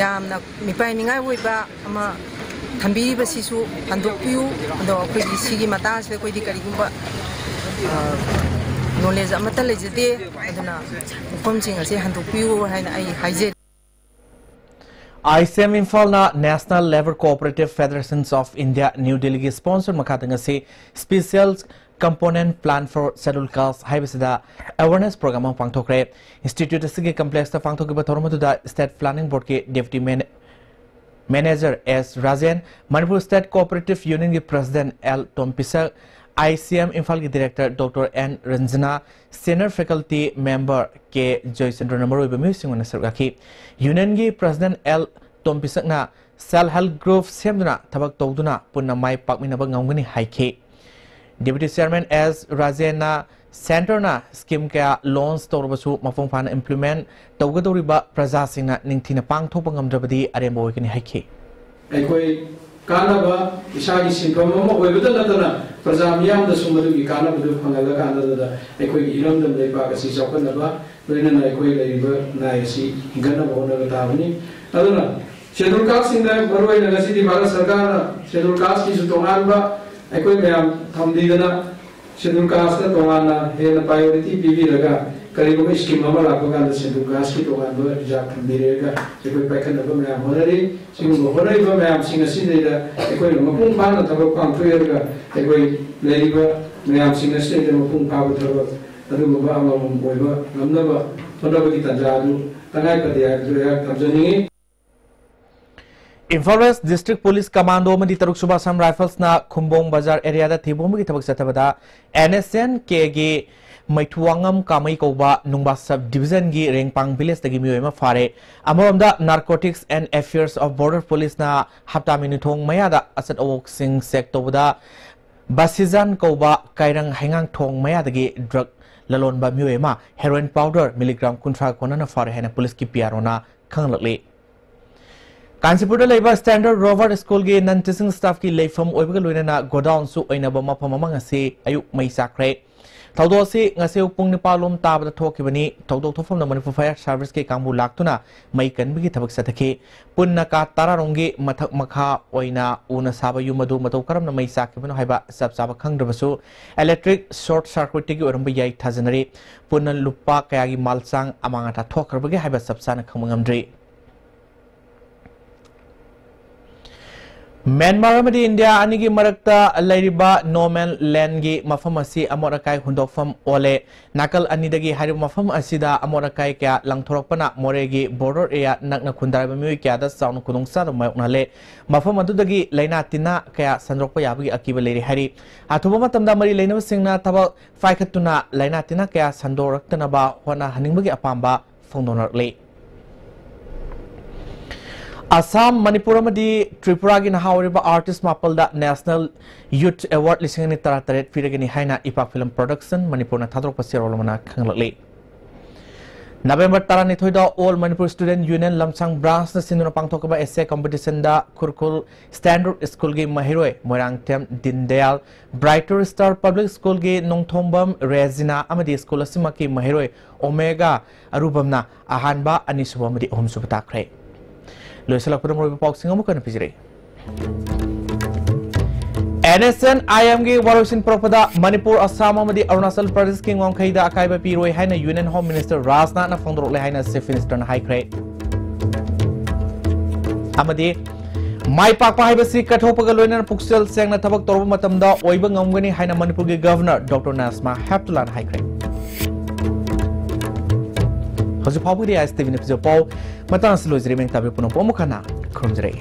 ꯌꯥꯝꯅ ꯃꯤꯄꯥꯏ ꯅꯤꯡꯉꯥꯏ ꯑꯣꯏꯕ ꯑꯃ ꯊꯝꯕꯤꯔꯤꯕꯁꯤꯁꯨ ꯍꯟꯗꯣꯛꯄꯤꯌꯨ꯫ ꯑꯗꯣ ꯑꯩꯈꯣꯏꯒꯤ ꯁꯤꯒꯤ ꯃꯇꯥꯡꯁꯤꯗ ꯑꯩꯈꯣꯏꯗꯤ ꯀꯔꯤꯒꯨꯝꯕ, ꯑ, ꯅꯣꯂꯦꯖ ꯑꯃꯠꯇ ꯂꯩꯖꯗꯦ꯫ ꯑꯗꯨꯅ ꯃꯐꯝꯁꯤꯡ ꯑꯁꯤ ꯍꯟꯗꯣꯛꯄꯤꯌꯨ ꯍꯥꯏꯅ ꯑꯩ ꯍꯥꯏꯖꯔꯤ꯫ ꯑꯥꯏ ꯁꯤ ꯑꯦꯝ ꯏꯝꯐꯥꯜꯅ National Labour Cooperative Federations of India, new ꯗꯤꯜꯂꯤꯒꯤ ꯁ꯭ꯄꯣꯟꯁꯔ ꯃꯈꯥꯗ ꯉꯁꯤ Special Component Plan for Scheduled Caste ꯍꯥꯏꯕꯁꯤꯗ ꯑꯦꯋꯦꯔꯅꯦꯁ ꯄ꯭ꯔꯣꯒ꯭ꯔꯥꯝ ꯑꯃ ꯄꯥꯡꯊꯣꯛꯈ꯭ꯔꯦ꯫ ꯏꯟꯁꯇꯤꯇ꯭ꯌꯨꯠ ꯑꯁꯤꯒꯤ ꯀꯝꯄ꯭ꯂꯦꯛꯁꯇ ꯄꯥꯡꯊꯣꯛꯈꯤꯕ ꯊꯧꯔꯝ ꯑꯗꯨꯗ ꯁ꯭ꯇꯦꯠ ꯄ꯭ꯂꯥꯅꯤꯡ ꯕꯣꯔꯗꯀꯤ ꯗꯦꯄ꯭ꯌꯨꯇꯤ ꯃꯦꯅꯦ-, manager S Rajen, Manipur state cooperative ꯌꯨꯅꯤꯌꯟꯒꯤ president L Tompishak, I C M ꯏꯝꯐꯥꯜꯒꯤ director doctor N Ranjana, senior faculty member K ꯖꯣꯏꯆꯟꯗ꯭ꯔꯅ ꯃꯔꯨꯑꯣꯏꯕ ꯃꯤꯑꯣꯏꯁꯤꯡ ꯑꯣꯏꯅ ꯁꯔꯨꯛ ꯌꯥꯈꯤ꯫ ꯌꯨꯅꯤꯌꯟꯒꯤ president L ꯇꯣꯝꯄꯤꯁꯛꯅ self help group ꯁꯦꯝꯗꯨꯅ ꯊꯕꯛ ꯇꯧꯗꯨꯅ ꯄꯨꯟꯅ ꯃꯥꯏ ꯄꯥꯛꯃꯤꯟꯅꯕ ꯉꯝꯒꯅꯤ ꯍꯥꯏꯈꯤ꯫ Deputy Chairman S Rajenna Centreꯅ scheme ꯀꯌꯥ launch ꯇꯧꯔꯕꯁꯨ ꯃꯄꯨꯡ ꯐꯥꯅ implement ꯇꯧꯒꯗꯧꯔꯤꯕ ꯄ꯭ꯔꯖꯥꯁꯤꯡꯅ ꯅꯤꯡꯊꯤꯅ ꯄꯥꯡꯊꯣꯛꯄ ꯉꯝꯗ꯭ꯔꯕꯗꯤ ꯑꯔꯦꯝꯕ ꯑꯣꯏꯒꯅꯤ ꯍꯥꯏꯈꯤ꯫ ꯑꯩꯈꯣꯏ ꯀꯥꯟꯅꯕ ꯏꯁꯥꯒꯤ ꯁꯤꯟꯐꯝ ꯑꯃ ꯑꯣꯏꯕꯇ ꯅꯠꯇꯅ ꯄ꯭ꯔꯖꯥ ꯃꯤꯌꯥꯝꯗꯁꯨ ꯃꯗꯨꯒꯤ ꯀꯥꯟꯅꯕꯗꯨ ꯐꯪꯍꯜꯂꯀꯥꯟꯗ ꯑꯩꯈꯣꯏꯒꯤ ꯏꯔꯝꯗꯝ ꯂꯩꯄꯥꯛ ꯑꯁꯤ ꯆꯥꯎꯈꯠꯅꯕ ꯂꯣꯏꯅꯅ ꯑꯩꯈꯣꯏ ꯂꯩꯔꯤꯕ ꯅꯥꯏ ꯑꯁꯤ ꯍꯤꯡꯒꯠꯅꯕ ꯍꯣꯠꯅꯕ ꯇꯥꯕꯅꯤ꯫ ꯑꯗꯨꯅ Scheduled Casteꯁꯤꯡꯗ ꯃꯔꯨꯑꯣꯏꯅ ꯉꯁꯤꯗꯤ ꯚꯥꯔꯠ ꯁꯔꯀꯥꯔꯅ Scheduled Casteꯀꯤꯁꯨ ꯇꯣꯉꯥꯟꯕ ꯑꯩꯈꯣꯏ ꯃꯌꯥꯝ ꯊꯝꯕꯤꯗꯅ Scheduled Casteꯇ ꯇꯣꯉꯥꯟꯅ ꯍꯦꯟꯅ priority ꯄꯤꯕꯤꯔꯒ ꯀꯔꯤꯒꯨꯝꯕ scheme ꯑꯃ ꯂꯥꯛꯄ ꯀꯥꯟꯗ Scheduled Casteꯀꯤ ꯇꯣꯉꯥꯟꯕ reserve ꯊꯝꯕꯤꯔꯒ ꯑꯩꯈꯣꯏ ꯄꯥꯏꯈꯠꯅꯕ ꯃꯌꯥꯝ ꯍꯣꯠꯅꯔꯤ꯫ ꯁꯤꯒꯨꯝꯕ ꯍꯣꯠꯅꯔꯤꯕ ꯃꯌꯥꯝꯁꯤꯡ ꯑꯁꯤꯗꯩꯗ ꯑꯩꯈꯣꯏꯅ ꯃꯄꯨꯡ ꯐꯥꯅ ꯊꯕꯛ ꯄꯥꯡꯊꯣꯛꯑꯒ ꯑꯩꯈꯣꯏ ꯂꯩꯔꯤꯕ ꯃꯌꯥꯝꯁꯤꯡ ꯑꯁꯤꯗꯩꯗ ꯃꯄꯨꯡ ꯐꯥꯕ ꯊꯕꯛ ꯑꯗꯨꯒꯨꯝꯕ ꯑꯃꯃꯝ ꯑꯣꯏꯕ ꯉꯝꯅꯕ ꯍꯣꯠꯅꯕꯒꯤ ꯇꯥꯟꯖꯥ ꯑꯗꯨ ꯇꯉꯥꯏ ꯐꯗꯦ ꯍꯥꯏꯕꯗꯨ ꯑꯩꯍꯥꯛ ꯊꯝꯖꯅꯤꯡꯏ꯫ Imphal West District Police Commando ꯑꯃꯗꯤ ꯇꯔꯨꯛ ꯁꯨꯕ Assam Riflesꯅ ꯈꯨꯝꯕꯣꯡ ꯕꯖꯥꯔ areaꯗ ꯊꯤꯕꯣꯡꯕꯒꯤ ꯊꯕꯛ ꯆꯠꯊꯕꯗ N S N Kꯒꯤ ꯃꯩꯊꯨꯋꯥꯉꯝ ꯀꯥꯃꯩ ꯀꯧꯕ ꯅꯨꯡꯕꯥ sub divisionꯒꯤ ꯔꯦꯡꯄꯥꯡ villageꯇꯒꯤ ꯃꯤꯑꯣꯏ ꯑꯃ ꯐꯥꯔꯦ꯫ ꯑꯃꯔꯣꯝꯗ Narcotics and Affairs of Border Policeꯅ ꯍꯞꯇꯥ ꯃꯤꯅꯨꯊꯣꯡ ꯃꯌꯥꯗ ꯑꯆꯠ ꯑꯋꯣꯛꯁꯤꯡ check ꯇꯧꯕꯗ ꯕꯁꯤꯖꯥꯟ ꯀꯧꯕ ꯀꯥꯏꯔꯪ ꯍꯩꯉꯥꯡꯊꯣꯡ ꯃꯌꯥꯗꯒꯤ drug ꯂꯂꯣꯟꯕ ꯃꯤꯑꯣꯏ ꯑꯃ heroin powder milligram ꯀꯨꯟꯊ꯭ꯔꯥ ꯀꯣꯟꯅꯅ ꯐꯥꯔꯦ ꯍꯥꯏꯅ policeꯀꯤ P R Oꯅ ꯈꯪꯍꯜꯂꯛꯂꯤ꯫ ꯀꯥꯟꯆꯤꯄꯨꯔꯗ ꯂꯩꯕ Standard Rover Schoolꯒꯤ non teaching staffꯀꯤ ꯂꯩꯐꯝ ꯑꯣꯏꯕꯒ ꯂꯣꯏꯅꯅ godownꯁꯨ ꯑꯣꯏꯅꯕ ꯃꯐꯝ ꯑꯃ ꯉꯁꯤ ꯑꯌꯨꯛ ꯃꯩ ꯆꯥꯛꯈ꯭ꯔꯦ꯫ ꯊꯧꯗꯣꯛ ꯑꯁꯤ ꯉꯁꯤ ꯑꯌꯨꯛ ꯄꯨꯡ ꯅꯤꯄꯥꯟ ꯂꯣꯝ ꯇꯥꯕꯗ ꯊꯣꯛꯈꯤꯕꯅꯤ꯫ ꯊꯧꯗꯣꯛ ꯊꯣꯛꯐꯝꯗ ꯃꯅꯤꯄꯨꯔ Fire Serviceꯀꯤ ꯀꯥꯡꯕꯨ ꯂꯥꯛꯇꯨꯅ ꯃꯩ ꯀꯟꯕꯒꯤ ꯊꯕꯛ ꯆꯠꯊꯈꯤ꯫ ꯄꯨꯟꯅ ꯀꯥ ꯇꯔꯥꯔꯣꯝꯒꯤ ꯃꯊꯛ ꯃꯈꯥ ꯑꯣꯏꯅ ꯎꯅ ꯁꯥꯕ ꯌꯨꯝ ꯑꯗꯨ ꯃꯇꯧ ꯀꯔꯝꯅ ꯃꯩ ꯆꯥꯛꯈꯤꯕꯅꯣ ꯍꯥꯏꯕ ꯆꯞ ꯆꯥꯕ ꯈꯪꯗ꯭ꯔꯕꯁꯨ, electric short circuitꯇꯒꯤ ꯑꯣꯏꯔꯝꯕ ꯌꯥꯏ ꯊꯥꯖꯅꯔꯤ꯫ ꯄꯨꯟꯅ ꯂꯨꯄꯥ ꯀꯌꯥꯒꯤ ꯃꯥꯜꯆꯥꯡ ꯑꯃꯥꯡ ꯑꯇꯥ ꯊꯣꯛꯈ꯭ꯔꯕꯒꯦ ꯍꯥꯏꯕ ꯆꯞ ꯆꯥꯅ ꯈꯪꯕ ꯉꯝꯗ꯭ꯔꯤ꯫ ꯃ꯭ꯌꯥꯟꯃꯥꯔ ꯑꯃꯗꯤ ꯏꯟꯗꯤꯌꯥ ꯑꯅꯤꯒꯤ ꯃꯔꯛꯇ ꯂꯩꯔꯤꯕ no man landꯒꯤ ꯃꯐꯝ ꯑꯁꯤ ꯑꯃꯣꯠ ꯑꯀꯥꯏ ꯍꯨꯟꯗꯣꯛꯐꯝ ꯑꯣꯜꯂꯦ꯫ ꯅꯥꯀꯜ ꯑꯅꯤꯗꯒꯤ ꯍꯥꯏꯔꯤꯕ ꯃꯐꯝ ꯑꯁꯤꯗ ꯑꯃꯣꯠ ꯑꯀꯥꯏ ꯀꯌꯥ ꯂꯪꯊꯣꯔꯛꯄꯅ ꯃꯣꯔꯦꯒꯤ border area ꯅꯛꯅ ꯈꯨꯟꯗꯥꯔꯤꯕ ꯃꯤꯑꯣꯏ ꯀꯌꯥꯗ ꯆꯥꯎꯅ ꯈꯨꯗꯣꯡꯆꯥꯗꯕ ꯃꯥꯌꯣꯛꯅꯍꯜꯂꯦ꯫ ꯃꯐꯝ ꯑꯗꯨꯗꯒꯤ ꯂꯥꯏꯅꯥ ꯇꯤꯟꯅꯥ ꯀꯌꯥ ꯁꯟꯗꯣꯔꯛꯄ ꯌꯥꯕꯒꯤ ꯑꯀꯤꯕ ꯂꯩꯔꯦ ꯍꯥꯏꯔꯤ꯫ ꯑꯊꯨꯕ ꯃꯇꯝꯗ ꯃꯔꯤ ꯂꯩꯅꯕꯁꯤꯡꯅ ꯊꯕꯛ ꯄꯥꯏꯈꯠꯇꯨꯅ ꯂꯥꯏꯅꯥ ꯇꯤꯟꯅꯥ ꯀꯌꯥ ꯁꯟꯗꯣꯔꯛꯇꯅꯕ ꯍꯣꯠꯅꯍꯟꯅꯤꯡꯕꯒꯤ ꯑꯄꯥꯝꯕ ꯐꯣꯡꯗꯣꯛꯅꯔꯛꯂꯤ꯫ ꯑꯁꯥꯝ, ꯃꯅꯤꯄꯨꯔ ꯑꯃꯗꯤ ꯇ꯭ꯔꯤꯄꯨꯔꯥꯒꯤ ꯅꯍꯥ ꯑꯣꯏꯔꯤꯕ artist ꯃꯥꯄꯜꯗ National Youth Award ꯂꯤꯁꯤꯡ ꯑꯅꯤ ꯇꯔꯥꯇꯔꯦꯠ ꯄꯤꯔꯒꯅꯤ ꯍꯥꯏꯅ ꯏꯄꯥꯛ Film Production ꯃꯅꯤꯄꯨꯔꯅ ꯊꯥꯗꯣꯔꯛꯄ ꯆꯦꯔꯣꯜ ꯑꯃꯅ ꯈꯪꯂꯛꯂꯤ꯫ ꯅꯕꯦꯝꯕꯔ ꯇꯔꯥꯅꯤꯊꯣꯏꯗ All Manipur Student Union ꯂꯝꯁꯥꯡ branchꯅ ꯁꯤꯟꯗꯨꯅ ꯄꯥꯡꯊꯣꯛꯈꯤꯕ essay competitionꯗ ꯈꯨꯔꯈꯨꯜ Standard Schoolꯒꯤ ꯃꯍꯩꯔꯣꯏ Moirangthem Deendayal, Brighter Star Public Schoolꯒꯤ Nongthombam ꯔꯦꯖꯤꯅꯥ ꯑꯃꯗꯤ school ꯑꯁꯤꯃꯛꯀꯤ ꯃꯍꯩꯔꯣꯏ ꯑꯣꯃꯦꯒꯥ ꯑꯔꯨꯕꯝꯅ ꯑꯍꯥꯟꯕ, ꯑꯅꯤꯁꯨꯕ ꯑꯃꯗꯤ ꯑꯍꯨꯝꯁꯨꯕ ꯇꯥꯈ꯭ꯔꯦ꯫ ꯂꯣꯏꯁꯤꯜꯂꯛꯄꯗ ꯃꯔꯨꯑꯣꯏꯕ ꯄꯥꯎꯁꯤꯡ ꯑꯃꯨꯛ ꯍꯟꯅ ꯄꯤꯖꯔꯛꯏ꯫ NSCN-IMꯒꯤ ꯋꯥꯔꯣꯏꯁꯤꯟ ꯄꯨꯔꯛꯄꯗ ꯃꯅꯤꯄꯨꯔ, ꯑꯁꯥꯝ ꯑꯃꯗꯤ ꯑꯔꯨꯅꯥꯆꯜ ꯄ꯭ꯔꯗꯦꯁꯀꯤ ꯉꯝꯈꯩꯗ ꯑꯀꯥꯏꯕ ꯄꯤꯔꯣꯏ ꯍꯥꯏꯅ Union Home Minister ꯔꯥꯖꯅꯥꯊꯅ ꯐꯣꯡꯗꯣꯔꯛꯂꯦ ꯍꯥꯏꯅ Chief Ministerꯅ ꯍꯥꯏꯈ꯭ꯔꯦ꯫ ꯑꯃꯗꯤ ꯃꯥꯏ ꯄꯥꯛꯄ ꯍꯥꯏꯕꯁꯤ ꯀꯠꯊꯣꯛꯄꯒ ꯂꯣꯏꯅꯅ ꯄꯨꯛꯆꯦꯜ ꯁꯦꯡꯅ ꯊꯕꯛ ꯇꯧꯔꯕ ꯃꯇꯝꯗ ꯑꯣꯏꯕ ꯉꯝꯒꯅꯤ ꯍꯥꯏꯅ ꯃꯅꯤꯄꯨꯔꯒꯤ Governor Doctor ꯅꯖꯃꯥ ꯍꯦꯞꯇꯨꯂꯥꯅ ꯍꯥꯏꯈ꯭ꯔꯦ꯫ ꯍꯧꯖꯤꯛ ꯐꯥꯎꯕꯒꯤꯗꯤ ISTVꯅ ꯄꯤꯖꯕ ꯄꯥꯎ ꯃꯇꯥꯡ ꯑꯁꯤ ꯂꯣꯏꯖꯔꯦ꯫ ꯃꯦꯡ ꯇꯥꯕꯤꯌꯨ ꯄꯨꯝꯅꯃꯛꯄꯨ ꯑꯃꯨꯛ ꯍꯟꯅ ꯈꯨꯔꯨꯝꯖꯔꯛꯏ꯫